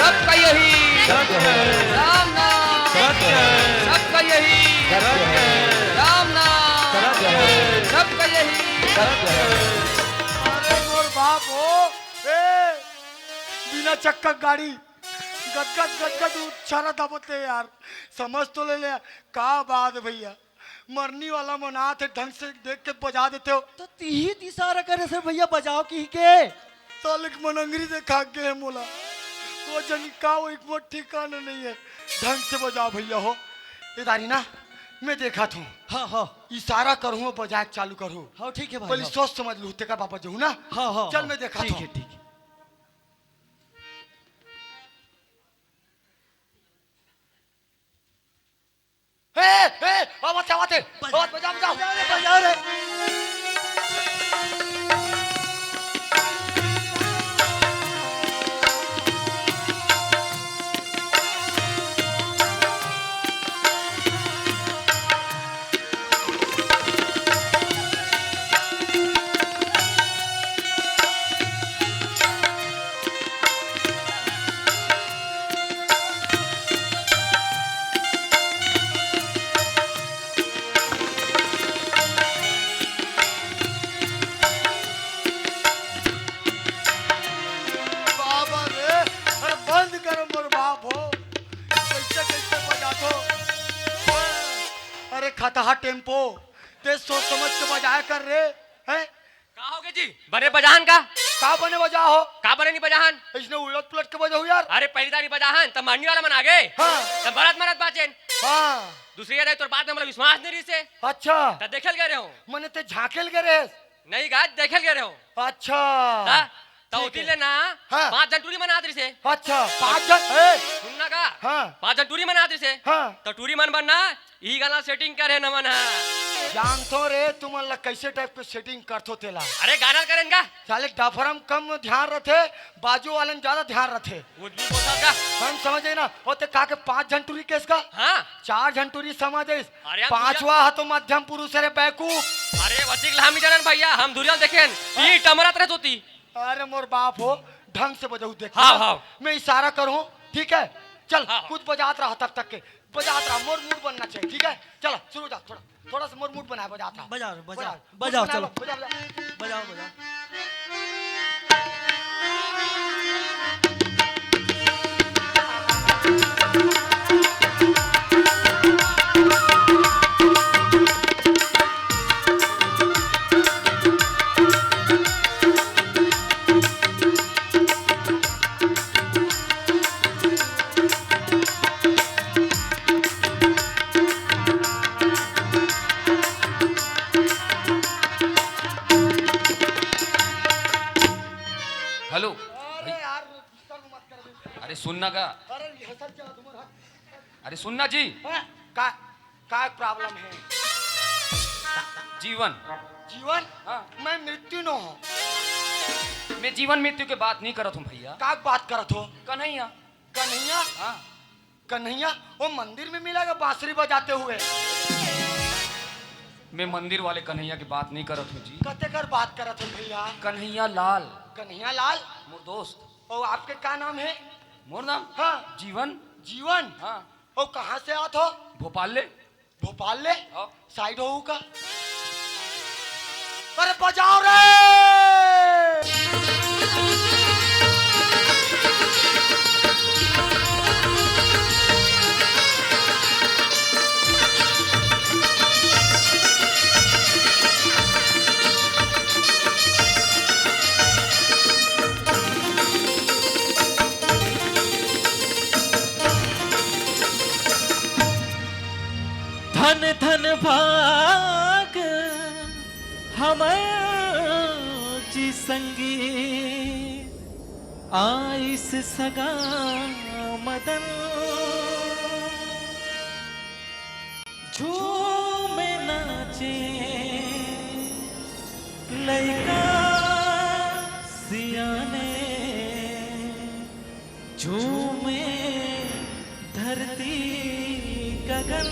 सबका यही। राम नाम, सबका यही। राम नाम, सबका यही। अरे मोर बाप हो, ए, बिना चक्का के गाड़ी गदगद गदगद उछारा दबत हे यार, समझ तो ले ले। का बात हे भैया, मरनी वाला मन आत हे, ढंग से देख के बजा देते हो। तो तिही त इशारा करे से भैया, बजाओ किही के। साले के मन अंगरी देखा गे हे मोला, वो जनी का, वो एक मोर ठिकाना नहीं है। ढंग से बजाओ भैया हो। ए दारी ना, मैं देखा थू। हाँ, हाँ। इशारा करूँ, बजाए के चालू करूँ। हाँ, ठीक है भाई, पहले हाँ। सोच समझ लूँ, तेकर बाबा जाऊँ ना। हाँ, हाँ, चल, हाँ। मैं देखा ठीक थू। है, ठीक है। ए, ए, आवत हे, आवत हे। बजा, आवत, बजा, बजा। बजा रे, बजा रे। बाबा रे, अरे बंद कर मोर बाप हो, कैसे कैसे बजाथो। अरे खतहा टेम्पो, ते सोच समझ के बजाया कर रे, हैं? का होगे जी? बने बजाहन का? का बने बजा हो? का बने नहीं बजाहन? इसने उलट पुलट के बजाऊ यार। अरे पहली दारी बजाहन, त मरनी वाला मन आगे। हाँ। त मरत मरत बाचेन। हाँ। दूसरी दारी तोर बात में मतलब विश्वास नहीं रहिसे। अच्छा। त देखे ल गे रहे हो। मने ते झांके ल गे रहे। नहीं गा, देखे ल गे रहे हो। अच्छा। त, त ठीक उती है। ले ना, हाँ। पाँच झन टूरी मन आत रहिसे। अच्छा, पाँच झन, ए। सुन ना का? हाँ। पाँच झन टूरी मन आत रहिसे। हाँ। त टूरी मन बर ना, ई गाना setting करे न मन ह। जानथो रे, तुमन ला कैसे type के setting करथो तेला। अरे गाना ल करेन का? साले डफरम कम ध्यान रथे, बाजू वाले में ज्यादा ध्यान रथे। वो भी बोलता का? हम समझे ना, ओ ते का के पाँच झन टूरी केस का? हाँ। चार झन टूरी समझ आइस। अरे हम पांचवा ह तो मध्यम पुरुष रे बैकूफ। अरे वतिक लामी जानन भैया, हम धुरिया ल देखेन, हाँ। ई टमरत रहे तोती। अरे मोर बाप हो, ढंग से बजाऊ देख। हाँ, हाँ। मैं इशारा करूँ, ठीक है? चल, हाँ, हाँ। कुछ बजात रहा तब तक के। बजात रहा, मोर mood बनना चाहिए, ठीक है? चला, शुरू हो जा, थोड़ा, थोड़ा सा मोर mood बनाए, बजात रहा। बजाओ, बजाओ, बजाओ, बजाओ, बना चलो। लो, बजा, बजा। बजाओ, बजाओ। Hello। अरे यार, disturb मत कर। अरे सुन ना का। अरे रिहर्सल चला तुम्हारा। अरे सुन ना जी। हाँ, का, का problem है? जीवन। जीवन? हाँ। मैं मृत्यु न हूँ। मैं जीवन मृत्यु के बात नहीं करत हूँ भैया। का बात करत हो? कन्हैया। कन्हैया? हाँ। कन्हैया, वो मंदिर में मिला का बांसुरी बजाते हुए? मैं मंदिर वाले कन्हैया की बात नहीं करत हूँ जी। कते कर बात करत हो भैया? कन्हैया लाल। कन्हैया लाल? मोर दोस्त। और आपके का नाम है? मोर नाम? हाँ। जीवन। जीवन? हाँ। और कहाँ से आत हो? भोपाल ले। भोपाल ले? हाँ। Side हो का? अरे बजाओ रे। धन धन भाग हमर जी संगी, आइस सगा मदन। झूमे नाचे लइका सियाने, झूमे धरती गगन।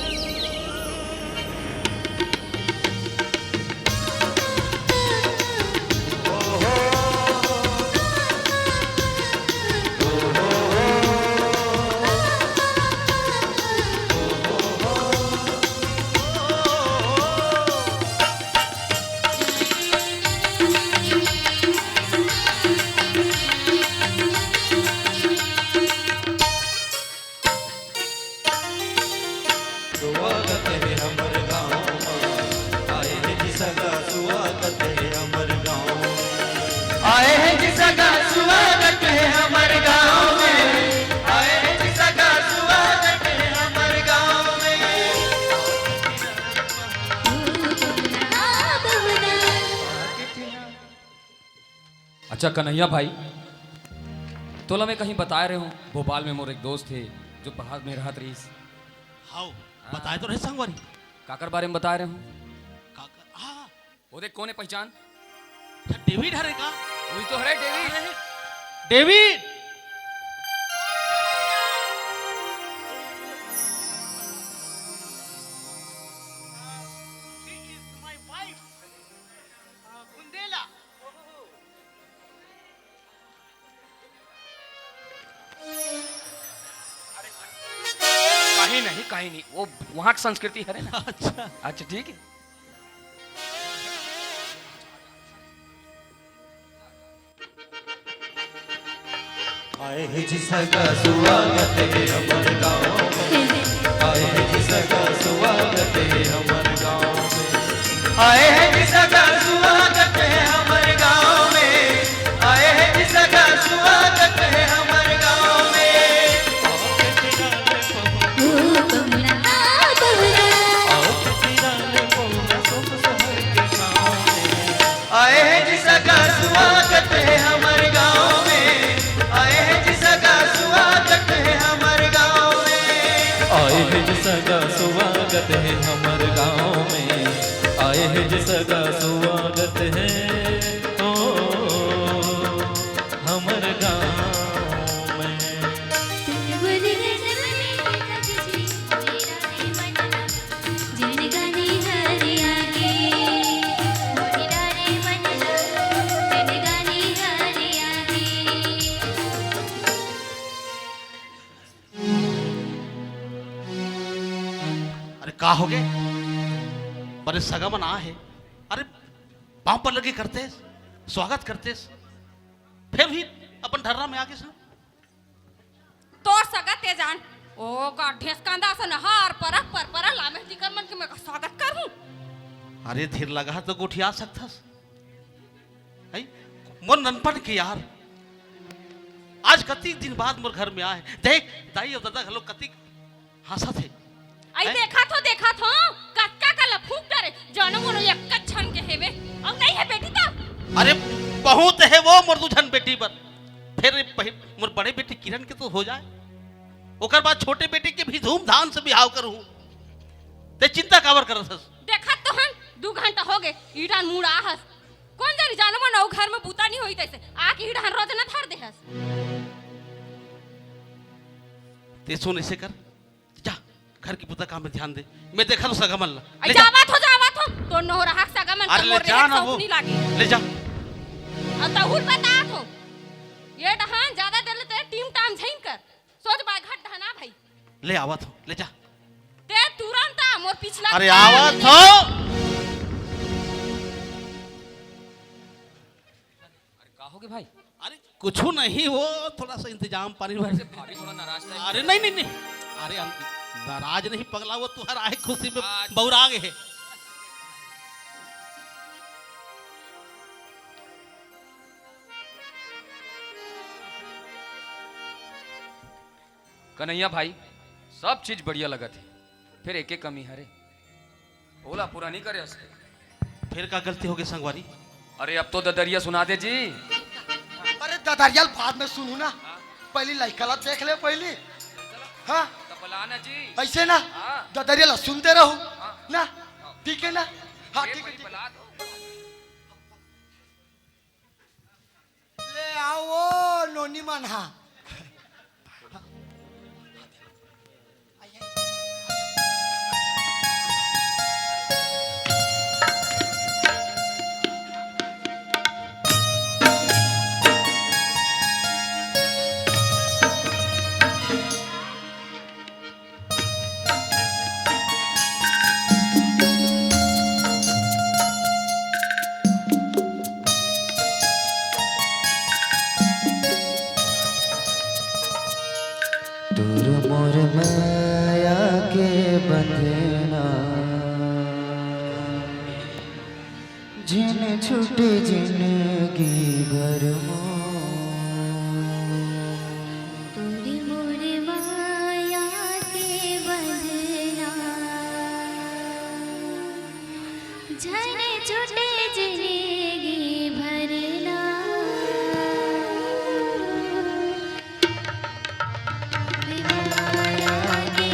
स्वागत हे हमर गाँव मा, आए हे जी सगा, स्वागत हे हमर गाँव मा। आए हे जी सगा, स्वागत हे हमर गाँव में, आए हे जी सगा, स्वागत हे हमर गाँव में। अच्छा कन्हैया भाई, तोला मैं कहीं बताए रहे हूँ, भोपाल में मोर एक दोस्त हे, जो पढ़ा में रहत रहिस। हाव, हाँ। बताए तो रहे संगवारी। काकर बारे में बताए रहे हूँ? काकर? हाँ। वो देख, कौन है पहचान? अच्छा, डेविड हरे का? वही तो हरे, डेविड। अरे, David! She is my wife. Bundela. कहीं नहीं, कहीं नहीं, वो वहाँ की संस्कृति हरे ना। अच्छा। अच्छा, ठीक है। आए हे जी सगा, स्वागत हे हमर गाँव में। आए हे जी सगा, स्वागत हे हमर गाँव में। आए हे जी सगा, स्वागत हे हमर गाँव में। आए हे जी सगा, स्वागत हे हमर गाँव में। आओ के तिरा ले पहुना, आओ के तिरा ले पहुना, सुख सहर के छाँव में। आए हे जी सगा, स्वागत हे हमर गाँव में। आए हे जी सगा, स्वागत हे हमर गाँव में। आए हे जी सगा, स्वागत हे हमर गाँव में। आए हे जी सगा, स्वागत हे, ओ, हमर गाँव में। अरे का होगे? बड़े सगा मन आए हे। अरे पाँव पर लगे करतेस, स्वागत करतेस, फेर भी अपन ढर्रा में आगेस ना। तोर सगा ते जान, ओ का ढेसकांदा असन हर परख पर परख लामे दिकर मन के मैं का स्वागत करहूँ। अरे धीर लगा तो गोठिया सकथस। है? मोर ननपन के यार, आज कतिक दिन बाद मोर घर में आए। देख, दाई अउ ददा घलो कतिक हँसत हे। आई हैं? देखा थो, देखा थो, कतका कन ल फूँक डरे, जानो मोनो एक झन के हेवे, अउ नहीं हे बेटी तो। अरे, बहुत हे वो मोर दू झन बेटी बर। फेर पहि-, मोर बड़े बेटी किरण के तो हो जाए, ओकर बाद छोटे बेटी के भी धूमधाम से बिहाव करहूँ। ते चिंता काबर करत हस? देखत तो हन, दू घंटा होगे, ईटान मुड़ा हस। कोन जानी जानो मन अउ घर में बूता नहीं होई तैसे। आके ही डहन रोज न धर दे हस। ते सुन, ऐसे कर, जा, घर की बुता काम में ध्यान दे। मैं देखा तो सगा मन ला। अरे ले जा। जावत हो, जावत हो। तो नोहरा हक सगा मन अरे के ले मोर जा रेहे ना शौक वो। नहीं लागे। ले जा। अब तहुल बतात हो। ये डहन ज्यादा देर ले तेरे टीम टाम झइन कर। सोच बाय घट डहना भाई। ले आवत हो, ले जा। ते तुरंत आ, मोर पिछला अरे काम आवत नहीं। हो। अरे का होगे भाई? अरे कुछ नहीं, वो थोड़ा सा इंतजाम पानी भर। अरे भाभी थोड़ा नाराज टाइप अरे नहीं, नहीं, नहीं। अरे हम नाराज नहीं पगला, वो तुहर आए खुशी में अच्छा। बौरा गे हे। कन्हैया भाई, सब चीज बढ़िया लगत हे, फेर एके कमी हरे, ओला पूरा नहीं करे हस। फेर का गलती होगे संगवारी? अरे अब तो ददरिया सुना दे जी। अरे ददरिया ल बाद में सुनहू ना, पहली लइका ला देख ले पहली। हाँ, तब बोला ना जी। ऐसे ना, हाँ। ददरिया ला सुनते रहू हाँ। ना, ठीक है ना? हाँ, ये ठीक है, बड़ी ठीक है। बला दो। ले आओ वो नोनी मन हा। जिंदगी भर मोर। तोर मोर माया के बंधना, झन छूटे जिंदगी भर ना। माया के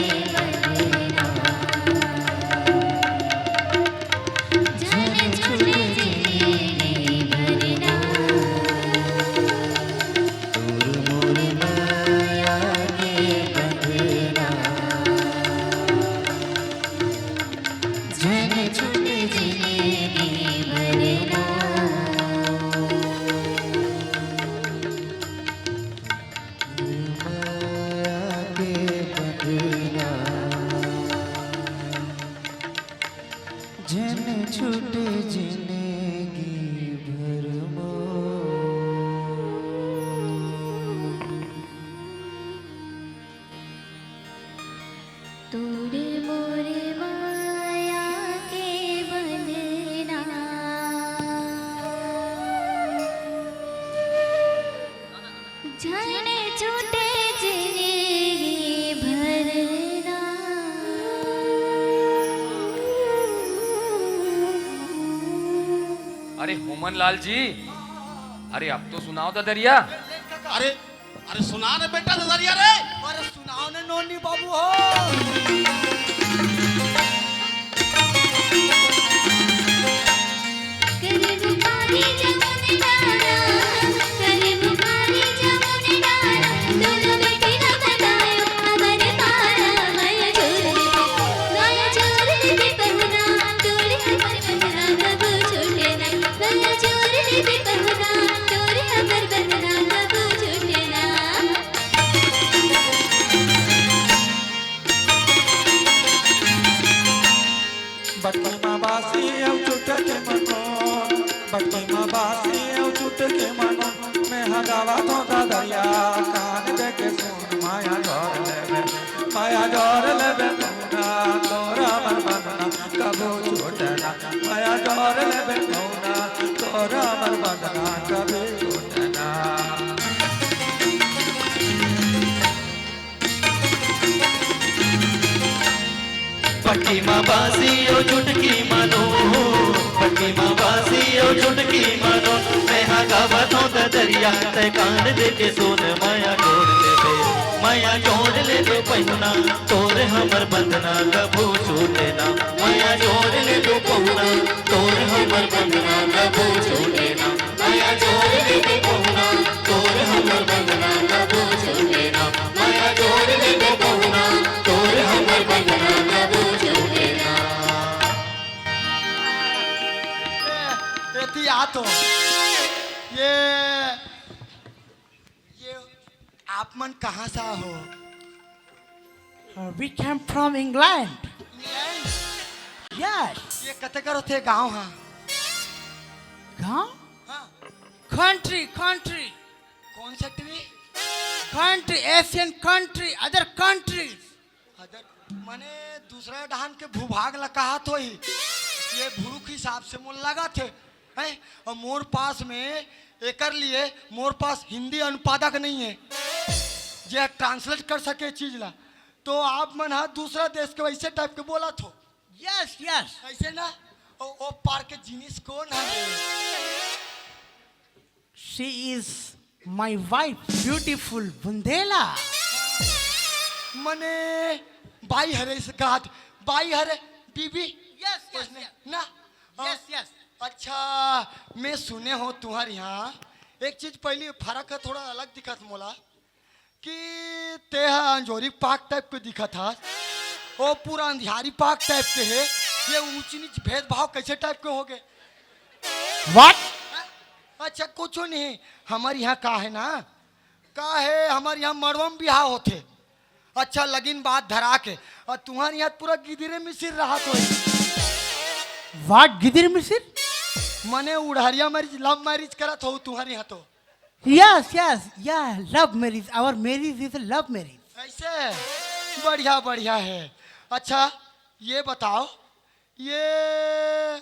बंधना, झन छूटे जिंदगी भर मोर। तोर मोर माया के बंधना, झन छूटे जिंदगी भर ना। अरे होमन लाल जी, अरे अब तो सुनाओ ददरिया। अरे, अरे सुना रे बेटा ददरिया रे। अरे सुनाओ ने नोनी बाबू हो। बटकी मा बासी अउ चुटकी मा नोन, बटकी मा बासी अउ चुटकी मा नोन, मैं हा गावत हों ददरिया, कान दे के सुन, माया जोर लेबे, माया जोर लेबे पहुना, तोर हमर बंधना कभू छूटे ना, माया जोर लेबे पहुना, तोर हमर बंधना कभू छूटे ना। बटकी मा बासी अउ चुटकी मा नोन, बटकी मा बासी अउ चुटकी मा नोन, मैं हा गावत हों ददरिया, तैं कान दे के सुन, माया जोर लेबे, माया जोर लेबे पहुना, तोर हमर बंधना कभू छूटे ना, माया जोर लेबे पहुना, तोर हमर बंधना कभू छूटे ना। माया जोर लेबे पहुना, तोर हमर बंधना कभू छूटे ना। माया जोर लेबे पहुना, तोर हमर बंधना कभू छूटे ना। ए, एती आ तो। ये, ये आप मन कहाँ से हो? Uh, we came from England. England? Yes. ये कतेकर होथे गाँव हा? गाँव? हाँ। Country, country. कौन सा tree? Country, Asian country, other countries. Other, मने दूसरा डहान के भूभाग ला कहत होही। ये भुरुक हिसाब से मोला लागत हे, हैं? अउ मोर पास में एकर लिए मोर पास हिंदी अनुपादक नहीं है, जे translate कर सके चीज ला। तो आप मन हा दूसरा देश के वैसे type के बोलत हो। Yes, yes. ऐसे ना? ओ, ओ पार के जिनिस कौन है? She is my wife, beautiful Bundela. मने बाई हरे इस गात, बाई हरे बीबी. Yes, yes, उसने yes. ना? Yes, yes. अच्छा, मैं सुने हों तुम्हारे यहाँ एक चीज पहली फरक है, थोड़ा अलग दिखत मोला कि तेहा अंजोरी पाक type के दिखत हस, ओ पूरा अंधियारी पाक type के हे. ये ऊंच नीच भेदभाव कैसे type के हो गए? What? अच्छा, कुछ नहीं. हमर इहाँ का हे ना, का हे, हमर इहाँ मड़वा म बिहाव होथे. अच्छा, लगिन बात धरा के, अउ तुँहर इहाँ पूरा गिदिरे मिसिर रहत होही. What, गिदिर मिसिर? मने उड़हरिया marriage, love marriage करत हो तुँहर इहाँ तो. Yes, yes, yeah, love marriage. Our marriage is a love marriage. ऐसे? बढ़िया, बढ़िया हे. अच्छा, ये बताओ, ये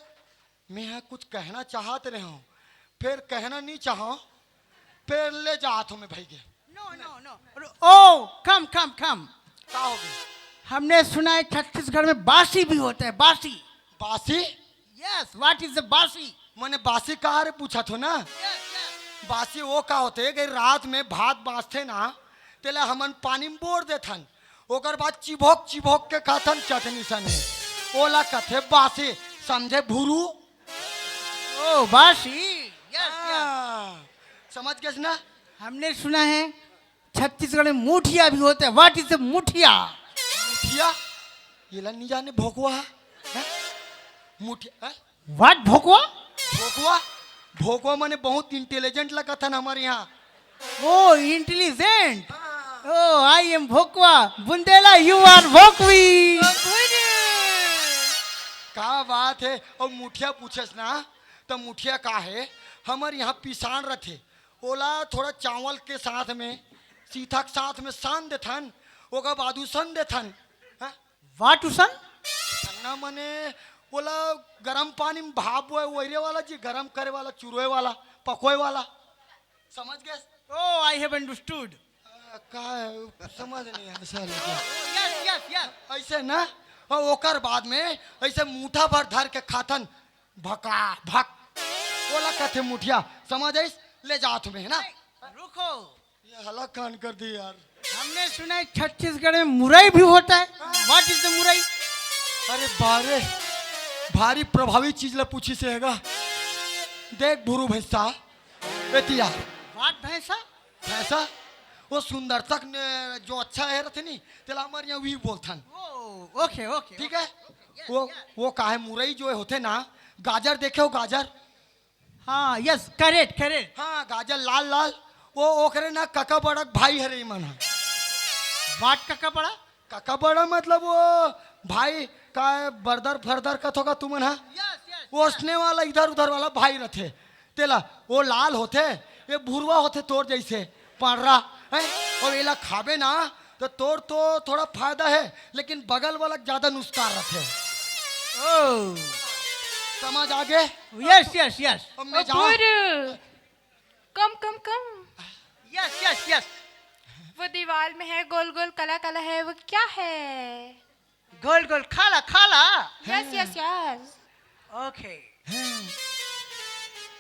मैं हा कुछ कहना चाहत रहे हूँ, फिर कहना नहीं चाहो, फिर ले जात हूँ मैं भाई के। No, no, no. Oh, come, come, come. का हो गया? हमने सुना है छत्तीसगढ़ में बासी भी होता है, बासी. बासी? Yes, what is the बासी? मने बासी कहा रे पूछा थो ना? Yes, yes. बासी वो का होते कि रात में भात बांचथे ना, तेला हमन पानी में बोर देथन, ओकर बाद चिभोक चिभोक के खाथन चटनी सने, ओला कथे बासी. समझे भुरू? Oh, बासी. Yes, yes. हाँ, समझ गए ना? हमने सुना है छत्तीसगढ़ में मुठिया भी होता है. What is the मुठिया? मुठिया? ये ला नहीं जाने भोकवा है? हैं? मुठिया है? What, भोकवा? भोकवा? भोकवा माने बहुत intelligent लगत हन हमारे यहाँ. Oh, intelligent. Oh, I am भोकवा. Bundela, you are भोकवी. का बात है? और मुठिया पूछस ना, तो मुठिया का है? हमर यहाँ पिसान रथे, ओला थोड़ा चावल के साथ में, सीथा के साथ में सान देथन, ओकर बाद उसन देथन. हाँ? What उसन? सन्ना मने ओला गरम पानी में भाप बोए, वैरे वाला जी, गरम करे वाला, चुरोए वाला, पकोए वाला. समझ गए? Oh, I have understood. आ, का है? समझ नहीं है साले को. Yes, yes, yes. ऐसे ना, और ओकर बाद में ऐसे मुठा भर धर के खाथन, भका भक, ओला कथे मुठिया. समझ आइस? ले जात में, है ना? रुको. ये हला कान कर दी यार. हमने सुना है छत्तीसगढ़ में मुरई भी होता है. What is the मुरई? अरे बारे, भारी प्रभावी चीज ला पूछिस हे गा. देख भुरू भैंसा, एतिया. What भैंसा? भैंसा, वो सुंदरता के ने-, जो अच्छा है रथे नी, तेला हमर यहाँ वही बोलथन. Oh, okay, okay, ठीक है? वो, वो काहे मुरई जो होथे ना, गाजर देखे हो, गाजर? हाँ, yes, correct, correct. हाँ, गाजर लाल लाल, वो ओकरे ना कका बड़ा भाई हरे मन ह. What कका बड़ा? कका बड़ा मतलब वो भाई का बरदर फरदर कथो का तुमन ह? Yes, yes, वो yes. ओसने वाला इधर उधर वाला भाई रथे, तेला वो लाल होथे, ये भुरवा होथे तोर जैसे, पांडरा, हैं? और एला खाबे ना, तो तोर तो थोड़ा फायदा है, लेकिन बगल वाला ज्यादा नुकसान रथे. Oh. समझ आगे? Yes, yes, yes. अब मैं ओ, जाऊं? भुर। कम, कम, कम। Yes, yes, yes. वो दीवार में है, गोल गोल, काला काला है, वो क्या है? गोल गोल, खाला, खाला। Yes, yes, yes. Okay.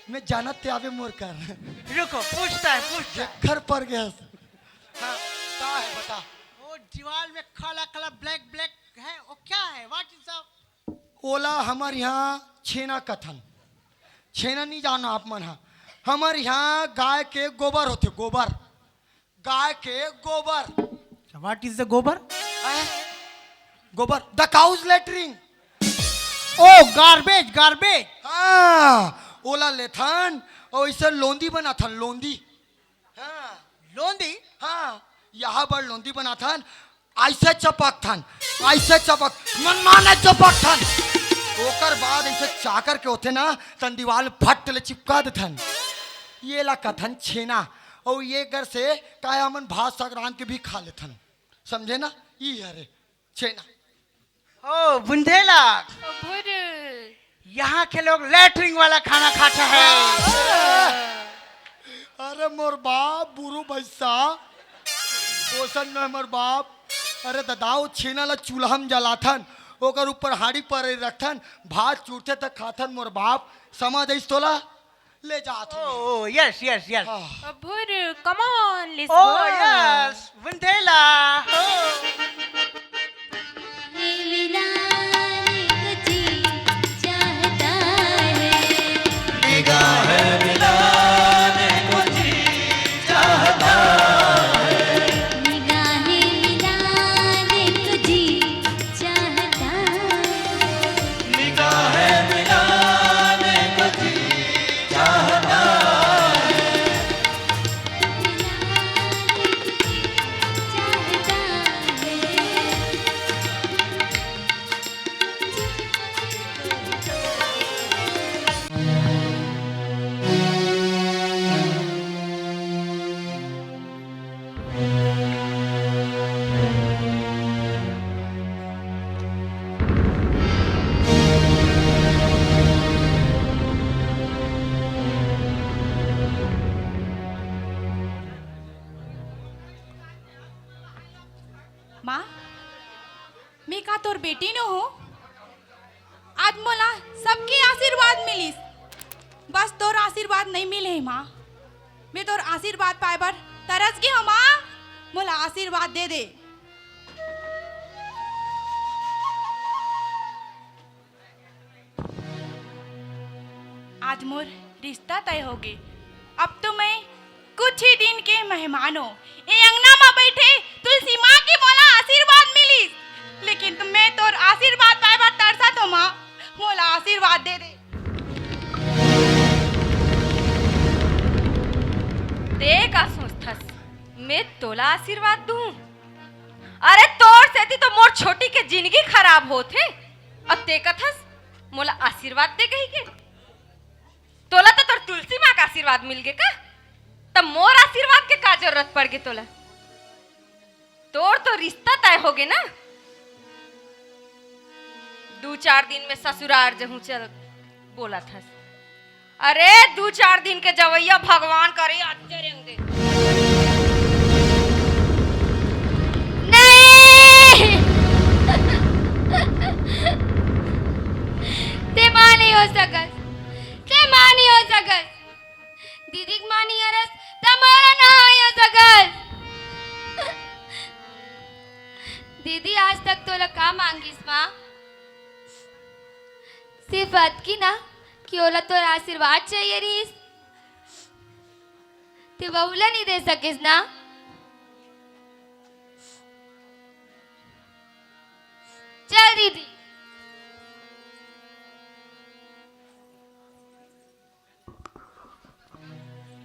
मैं जानत ते आवे मोर कर। रुको, पूछता है, पूछता है। घर पर गया। हाँ, का है बता? वो दीवार में काला काला, black black है, वो क्या है? What is the ओला हमर यहाँ छेना कथन। छेना नहीं जानो आप मन हा। हमर यहाँ गाय के गोबर होथे, गोबर। गाय के गोबर। What is the गोबर? हैं? गोबर, the cow's latrine। Oh, garbage, garbage। हाँ, ओला लेथन अउ इसे लोंदी बनाथन, लोंदी। हाँ। लोंदी? हाँ, यहाँ बर लोंदी बनाथन, ऐसे चपकथन, ऐसे चपक, मनमाने चपकथन। ओकर बाद ऐसे चाकर के होथे ना, तन दीवार में फट ले चिपका देथन। ये ला कथन छेना। अउ ये कर से काय हमन भात साग रांध के भी खा लेथन, समझे ना? ई हरे छेना। ओ, बुंधेला। ओ, भुर। यहाँ के लोग लेटरिन वाला खाना खाते हैं। अरे मोर बाप, बुरु भैसा, ओसन न मोर बाप। अरे ददा, वो छेना ला चूल्हा में जलाथन, ओकर ऊपर हांडी पर रखथन, भात चूरथे त खाथन मोर बाप। समझ आइस तोला? ले जात हूँ। Oh, yes, yes, yes. हाँ। भुर, come on, let's go. Oh, yes, बुंधेला। Oh। माँ, मैं का तोर बेटी नो हों? आज मोला सबके आशीर्वाद मिलिस, बस तोर आशीर्वाद नइ मिले हे माँ। मैं तोर आशीर्वाद पाए बर तरस गे हों माँ, मोला आशीर्वाद दे दे। आज मोर रिश्ता तय होगे। अब तो मैं कुछ ही दिन के मेहमान हों। ए अंगना म बइठे तुलसी माँ के मोला आशीर्वाद मिलिस, लेकिन त मैं तोर आशीर्वाद पाए बर तरसत हों माँ, मोला आशीर्वाद दे दे। ते का सोचथस, मैं तोला आशीर्वाद दूँ? अरे तोर सेती तो मोर छोटी के जिनगी खराब होत हे, अउ ते कथस मोला आशीर्वाद दे कहिके। तोला तो तोर तुलसी माँ का आशीर्वाद मिल गे का? त मोर आशीर्वाद के का जरूरत पड़ गे तोला? तोर तो रिश्ता तय होगे ना। दू चार दिन में ससुरार जहूँ चल बोलत हस। अरे दू चार दिन के जवइया भगवान करे अज्जर अंग दे। नहीं। ते माँ नइ हो सकस, ते माँ नइ हो सकस। दीदी के माँ नइ हरस, त मोरो ना हो सकस। दीदी आज तक तोला का मांगिस माँ? सिर्फ अतकी ना कि ओला तोर आशीर्वाद चाहिए रहिस। ते वहू ला नइ दे सकेस ना? चल दीदी।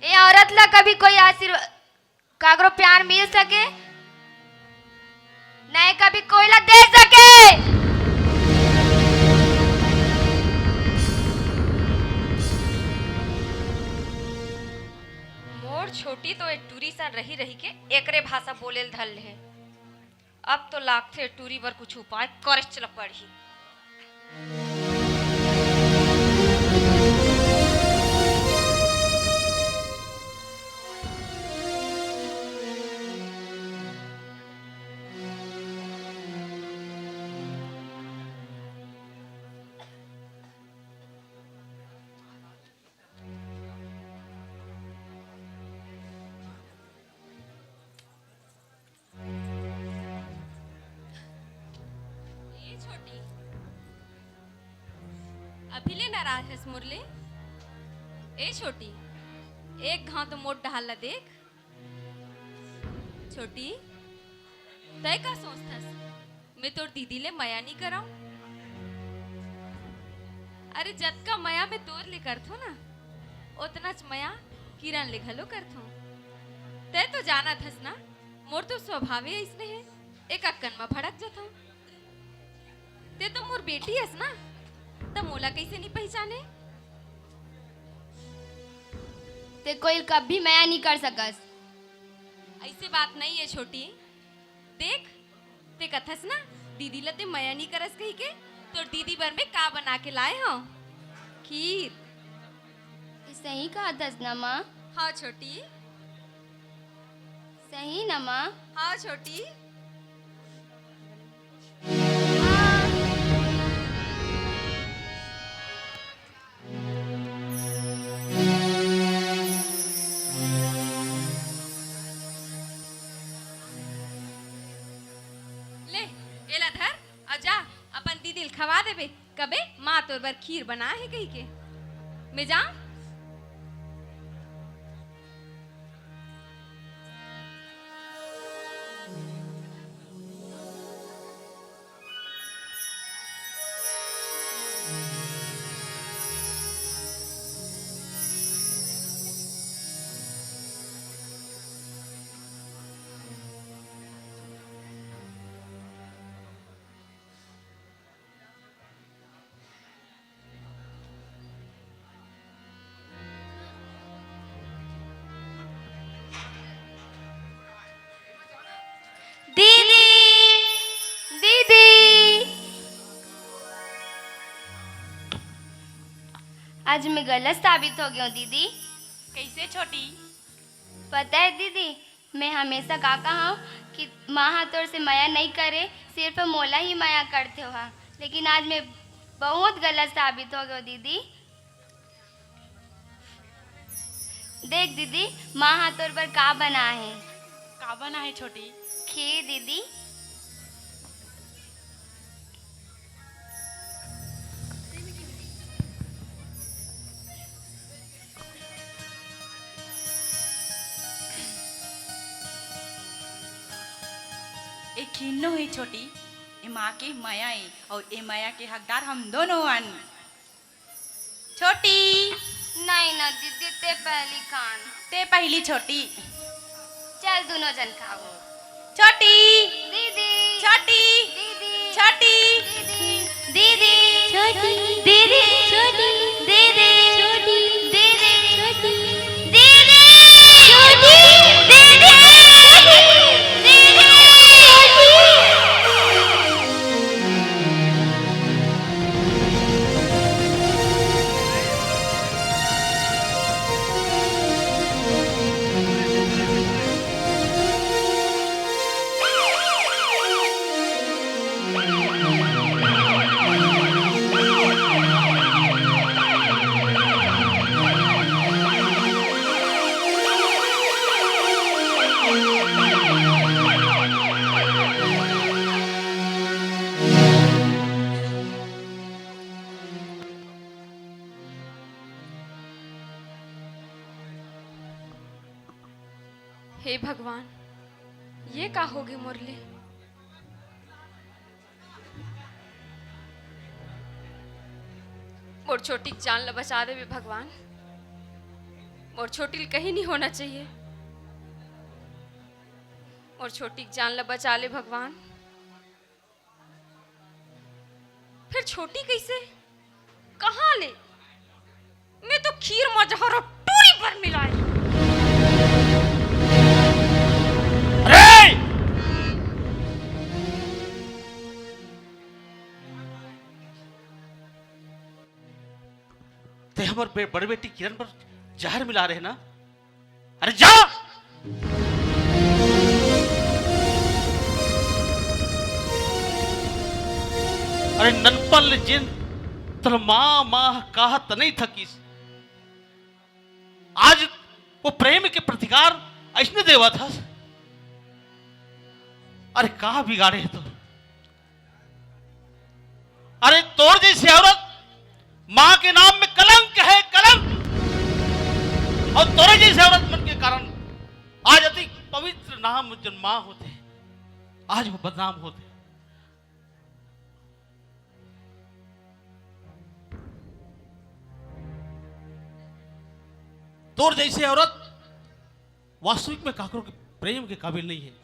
ए औरत ला कभी कोई आशीर्वाद, काकरो प्यार मिल सके, नइ कभी कोई ला दे सके। मोर छोटी तो ए टूरी सन रहि रहि के एकरे भाषा बोले ल धर ले हे। अब तो लागथे टूरी बर कुछ उपाय करेच ल पड़ही। ए छोटी, अभी ले नाराज हस मोर ले? ए छोटी, एक घांव तो मोर डहार ला देख। छोटी, तैं का सोचथस? मैं तोर दीदी ले मया नइ करंव? अरे, जतका मया मैं तोर ले करथों ना, ओतनाच मया किरण ले घलो करथों। तैं तो जानत हस ना, मोर तो स्वभावे अइसने हे, एकक्कन म भड़क जथंव। तैं तो मोर बेटी हस ना, त मोला कइसे नइ पहिचाने? तैं कोई कभी मया नइ कर सकस। अइसे बात नइ हे छोटी, देख, तैं कथस ना, दीदी ला तैं मया नइ करस कहिके, तोर दीदी बर मैं का बना के लाए हंव? खीर। तैं सही कहत हस ना, माँ? हाँ, छोटी। सही ना, माँ? हाँ, छोटी। माँ। ले, एला धर, अउ जा, अपन दीदी ल खवा देबे, कबे माँ तोर बर खीर बनाए हे कहिके। मैं जांव? दीदी, दीदी। आज मैं गलत साबित हो गई हूँ दीदी। कैसे छोटी? पता है दीदी, मैं हमेशा का कहा हूँ कि माँ ह तोर से मया नहीं करे, सिर्फ मोला ही मया करथे ओहा। लेकिन आज मैं बहुत गलत साबित हो गयो दीदी। देख दीदी, माँ ह तोर बर का बना है। का बना है छोटी? खीर दीदी। ए खीर नो हे छोटी, ए माँ के मया ए, अउ ए मया के हकदार हम दोनों अन। छोटी। नहीं ना दीदी, ते पहली खान। ते पहली छोटी। चल, दोनों जन खाओ। छोटी। दीदी। छोटी। दीदी। छोटी। दीदी। दीदी। छोटी। दीदी। छोटी। दीदी। छोटी। दीदी। दीदी। छोटी। दीदी। दीदी। छोटी। हे भगवान, ये का होगे मोर ले? मोर छोटी के जान ल बचा देबे भगवान। मोर छोटी ल कहीं नहीं होना चाहिए। मोर छोटी के जान ल बचा ले भगवान। फिर छोटी कैसे? कहाँ ले? मैं तो खीर म जहर अउ टूरी भर मिलाए। अरे! ते हमर बे-, बड़े बेटी किरण बर जहर मिला रहे ना? अरे जा! अरे ननपन ले जेन तोर माँ, माँ कहत नहीं थकिस, आज वो प्रेम के प्रतिकार अइसने देवत हस। अरे का बिगाड़े हे तोर? अरे तोर जैसे औरत माँ के नाम में कलंक है, कलंक। अउ तोरे जैसे औरत मन के कारण आज अति पवित्र नाम जन माँ होथे, आज वो बदनाम होथे। तोर जैसे औरत वास्तविक में काकरो के प्रेम के काबिल नहीं है।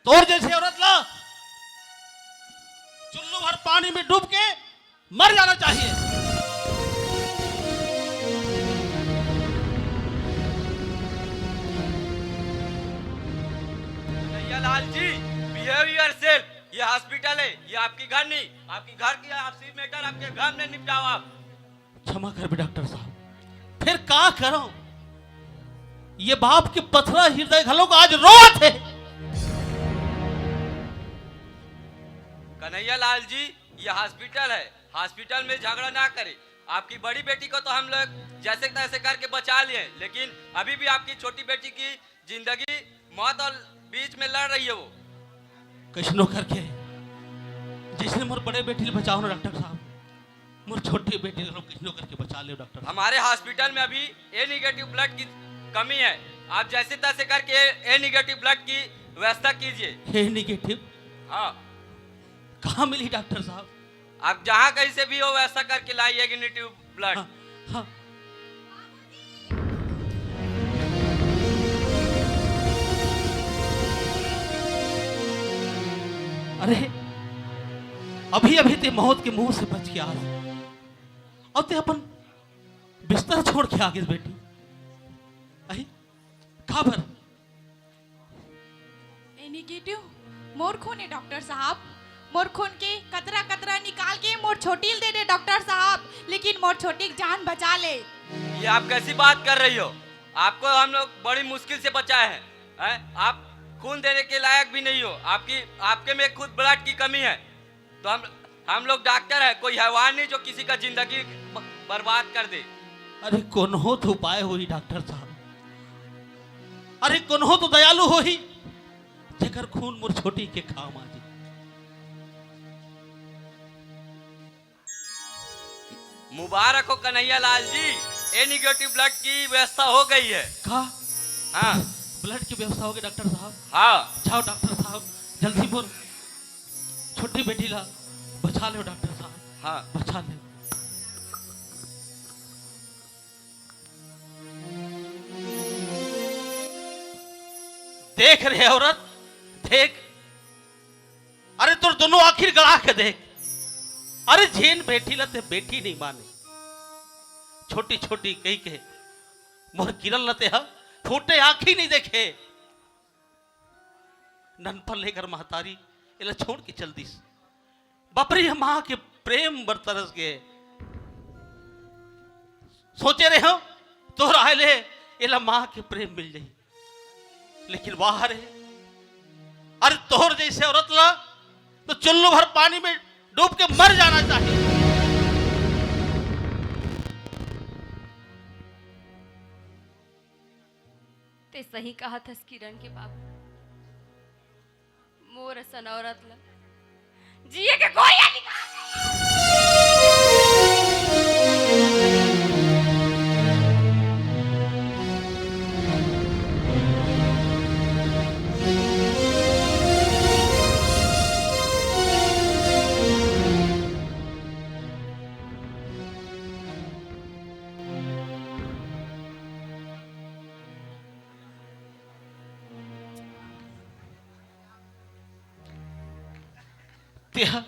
तोर जैसे औरत ला चुल्लू भर पानी में डूब के मर जाना चाहिए। Kanhaiya Lal ji, behave yourself। ये हॉस्पिटल है, ये आपकी घर नहीं। आपकी घर की आपसी मैटर आपके घर में निपटाओ आप। क्षमा करबे डॉक्टर साहब, फिर का करो, ये बाप के पथरा हृदय घलो आज रोवत हे। कन्हैया लाल जी, ये हॉस्पिटल है, हॉस्पिटल में झगड़ा ना करें। आपकी बड़ी बेटी को तो हम लोग जैसे तैसे करके बचा लिए, लेकिन अभी भी आपकी छोटी बेटी की जिंदगी मौत और बीच में लड़ रही है वो। कैसनो करके जैसे मोर बड़े बेटी ल बचाओ ना डॉक्टर साहब, मोर छोटी बेटी ल कैसनो करके बचा ले डॉक्टर साहब। हमारे हॉस्पिटल में अभी ए निगेटिव ब्लड की कमी है, आप जैसे तैसे करके ए निगेटिव ब्लड की व्यवस्था कीजिए। ए निगेटिव? हाँ। कहाँ मिली डॉक्टर साहब? आप जहाँ कहीं से भी हो, वैसा करके लाइए निगेटिव ब्लड। हाँ, हाँ। अरे, अभी अभी ते मौत के मुंह से बच के आस, अउ ते अपन बिस्तर छोड़ के आगे बेटी। अही, काबर? ए निगेटिव मोर खून हे डॉक्टर साहब, मोर खून के कतरा कतरा निकाल के मोर छोटी ल दे दे डॉक्टर साहब, लेकिन मोर छोटी के जान बचा ले। ये आप कैसी बात कर रही हो? आपको हम लोग बड़ी मुश्किल से बचाए हैं। हैं? आप खून देने के लायक भी नहीं हो। आपकी, आपके में खुद ब्लड की कमी है। तो हम, हम लोग डॉक्टर हैं, कोई हैवान नहीं जो किसी का जिंदगी ब-, बर्बाद कर दे। अरे कोनो तो उपाय होही डॉक्टर साहब, अरे कोनो तो दयालु होही, जेकर खून मोर छोटी के काम आ जाए। मुबारक हो कन्हैया लाल जी, ए निगेटिव ब्लड की व्यवस्था हो गई है। का? हाँ। ब्लड की व्यवस्था हो गई डॉक्टर साहब? हाँ। जाओ डॉक्टर साहब, जल्दी मोर छोटी बेटी ला बचा लो डॉक्टर साहब। हाँ। बचा लो। देख रे औरत, देख, अरे तोर दोनों आँखी गड़ा के देख। अरे जेन बेटी ला ते बेटी नहीं माने, छोटी छोटी कही के मोर किरण ला ते हा फूटे आँखी नहीं देखे। ननपन लेकर महतारी एला छोड़ के चल दिस। बाप रे, माँ के प्रेम बर तरस गए। सोचे रहे हो तोर आए ले एला माँ के प्रेम मिल जाई, लेकिन वाह रे, अरे तोर जैसे औरत ला तो चुल्लू भर पानी में डूब के मर जाना चाहिए। ते सही कहा थस किरण के बाबू, मोर असन औरत ला जिए के कोई अधिकार नहीं। तेहा,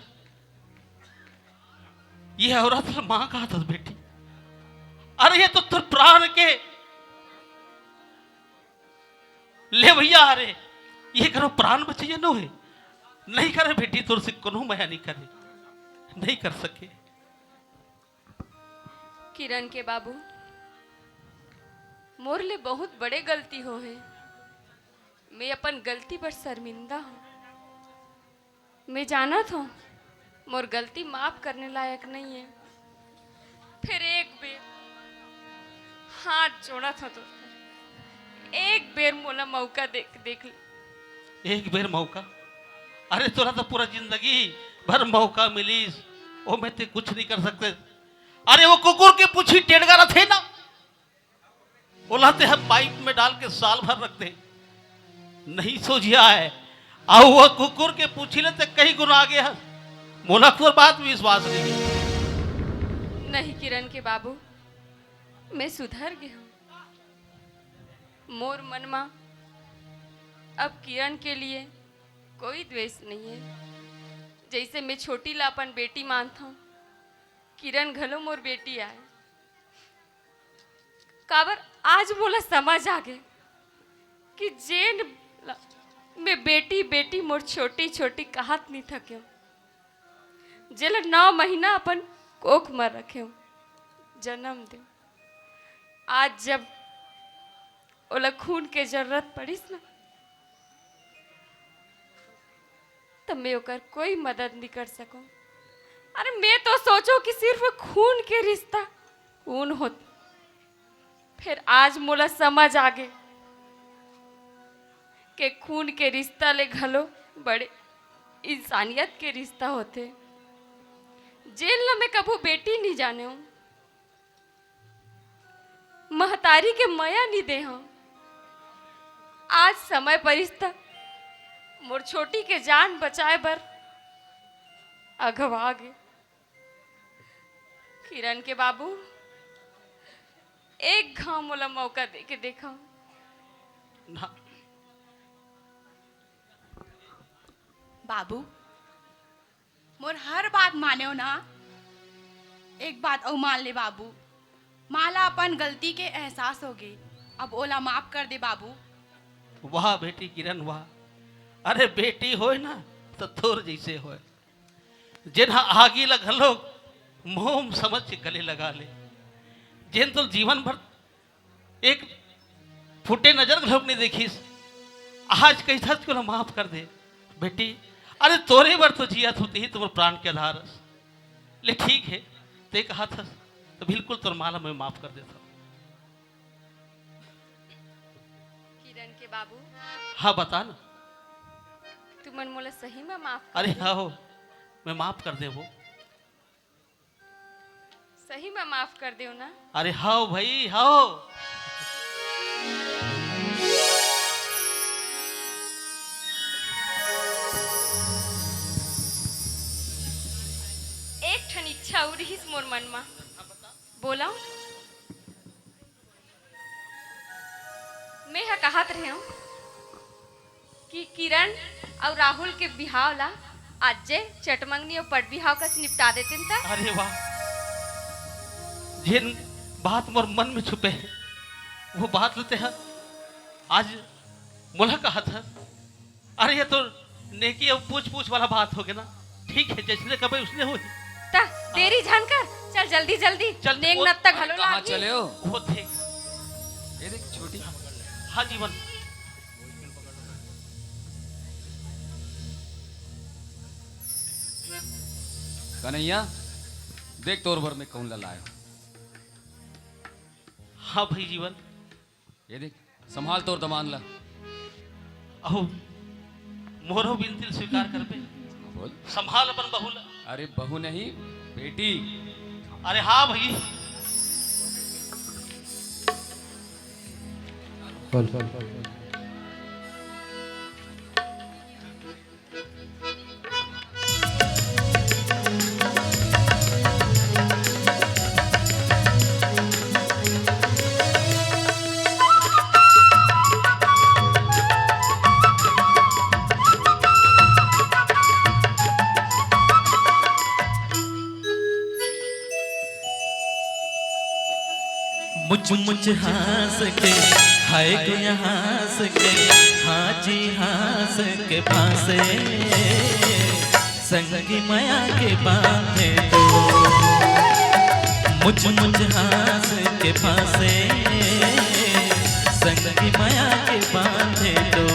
ये औरत ला माँ कहा था बेटी? अरे ये तो तोर प्राण के ले भैया, अरे ये करो प्राण बचैया नो है, नहीं करे बेटी, तोर से कोनो मया नहीं करे, नहीं कर सके। किरण के बाबू, मोर ले बहुत बड़े गलती हो है। मैं अपन गलती पर शर्मिंदा हूँ। मैं जानत हूँ, मोर गलती माफ करने लायक नहीं है। फिर एक बेर हाथ जोड़त हूँ तो एक बेर मोला मौका दे, देख ले। एक बेर मौका? अरे तोला तो पूरा जिंदगी भर मौका मिलिस, ओमे ते कुछ नहीं कर सकते। अरे वो कुकुर के पूछी टेड़गा रथे ना, ओला ते ह पाइप में डाल के साल भर रख दे, नहीं सोझिया है। अउ वो कुकुर के पूछी ले ते कई गुना आगे हस। मोला तोर बात विश्वास नहीं है। नहीं किरण के बाबू, मैं सुधर गया हूँ। मोर मन मा अब किरण के लिए कोई द्वेष नहीं है। जैसे मैं छोटी ला अपन बेटी मानता हूँ, किरण घलो मोर बेटी आय। काबर आज मोला समझ आ गे कि जेन ल-, मैं बेटी, बेटी मोर छोटी, छोटी कहत नहीं थकेव, जेला नौ महीना अपन कोख म रखेव, जन्म देव, आज जब ओला खून के जरूरत पड़िस ना, त मैं ओकर कोई मदद नहीं कर सकूं। अरे मैं तो सोचो कि सिर्फ खून के रिश्ता खून होत, फिर आज मोला समझ आ गे के खून के रिश्ता ले घलो बड़े इंसानियत के रिश्ता होथे, जेन ल मैं कभू बेटी नहीं जाने हूं। महतारी के मया नी दे हंव। आज समय परिस त मोर छोटी के जान बचाए बर अघवा गे। किरण के बाबू, एक घांव मोला मौका दे के देखव। ना। बाबू, मोर हर बात मानेव ना? एक बात अउ मान ले बाबू, माँ ला अपन गलती के एहसास होगे, अब ओला माफ कर दे बाबू। वाह बेटी किरण वाह, अरे बेटी होय ना त तोर जैसे होय, जेन ह आगी ला घलोक मोम समझ के गले लगा ले, जेन तो जीवन भर एक फुटे नजर घलोक नहीं देखिस, आज कहिथस कि ओला माफ कर दे। बेटी, अरे तोरे बर तो जियत हों, तेही तो मोर प्राण के आधार हस। ले ठीक हे, तें कहत हस, त बिल्कुल तोर माँ ला मैं माफ कर देथों। किरण के बाबू। हाँ, बता ना। तुमन मोला सही म माफ कर अरे दे। हाँ हो, मैं माफ कर देवों। सही म माफ कर देव ना। अरे हव भई, हव। एक ठन इच्छा अउ रिहिस मोर मन म। बोलव। मैं ह कहत रहेंव कि किरण अउ राहुल के बिहाव ला आजे चटमंगनी अउ पट बिहाव कस निपटा देतेन त। अरे वाह, जेन बात मोर मन में छुपे हे, वो बात ल तें ह आज मोला कहत हस। अरे ये तो नेकी अउ पूछ पूछ वाला बात होगे ना। ठीक हे, जइसने कबे उसने होही। त देरी झन कर, चल जल्दी जल्दी। चल, नेंग वो नत्ता घलो कहाँ लागही। चले हो? वो देख। ये देख छोटी। हाँ जीवन। कन्हैया, देख तोर बर मैं कौन ला लाए हूँ। हाँ भाई जीवन। ये देख, संभाल तोर दमान ला। अहो, मोरो बिनती ल स्वीकार करबे। बोल। संभाल अपन बहू ला। अरे बहू नहीं, बेटी। अरे हाँ भाई। बोल, बोल, बोल, बोल। मुच मुच हाँस के, हाय गुया हाँस के, हाँ जी हाँस के फांसे, संगी मया के बांधे तो। मुच मुच हाँस के फांसे, संगी मया के बांधे तो।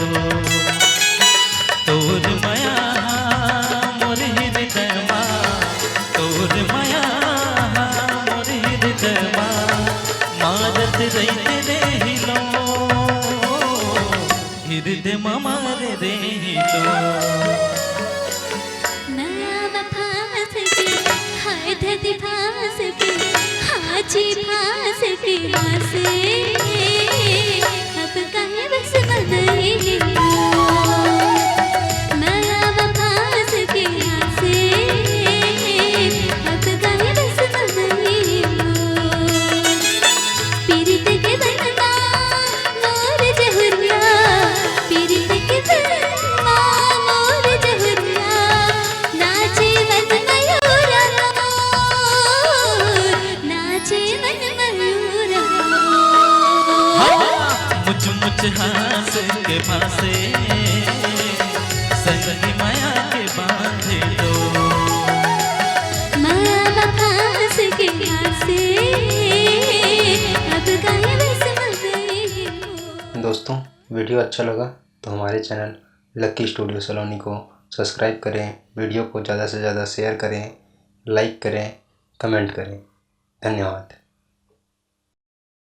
तोर मया हा मोर हिरदय मा, तोर मया हा मोर हिरदय मा, मारत रहिते रेहिलो, हिरदय मा मारे रेहिलो। मया मा फांस के, हाय धरती फांस के, हाँची फांस के हाँसे, अब काहे बस मनई। मया मा फांस के हाँसे, अब काहे बस मनई। पीरित के बनवा मोर जहुरिया, पीरित के बनवा मोर जहुरिया, नाचे मन मयूरा मोर, नाचे मन मयूरा मोर। मुच मुच हाँस के फांसे, संगी मया के बांधे तो। मया मा फांस के हाँसे, अब काहे बस मनई। दोस्तों, वीडियो अच्छा लगा तो हमारे चैनल लक्की स्टूडियो सलोनी को सब्सक्राइब करें, वीडियो को ज़्यादा से ज़्यादा शेयर करें, लाइक करें, कमेंट करें। धन्यवाद।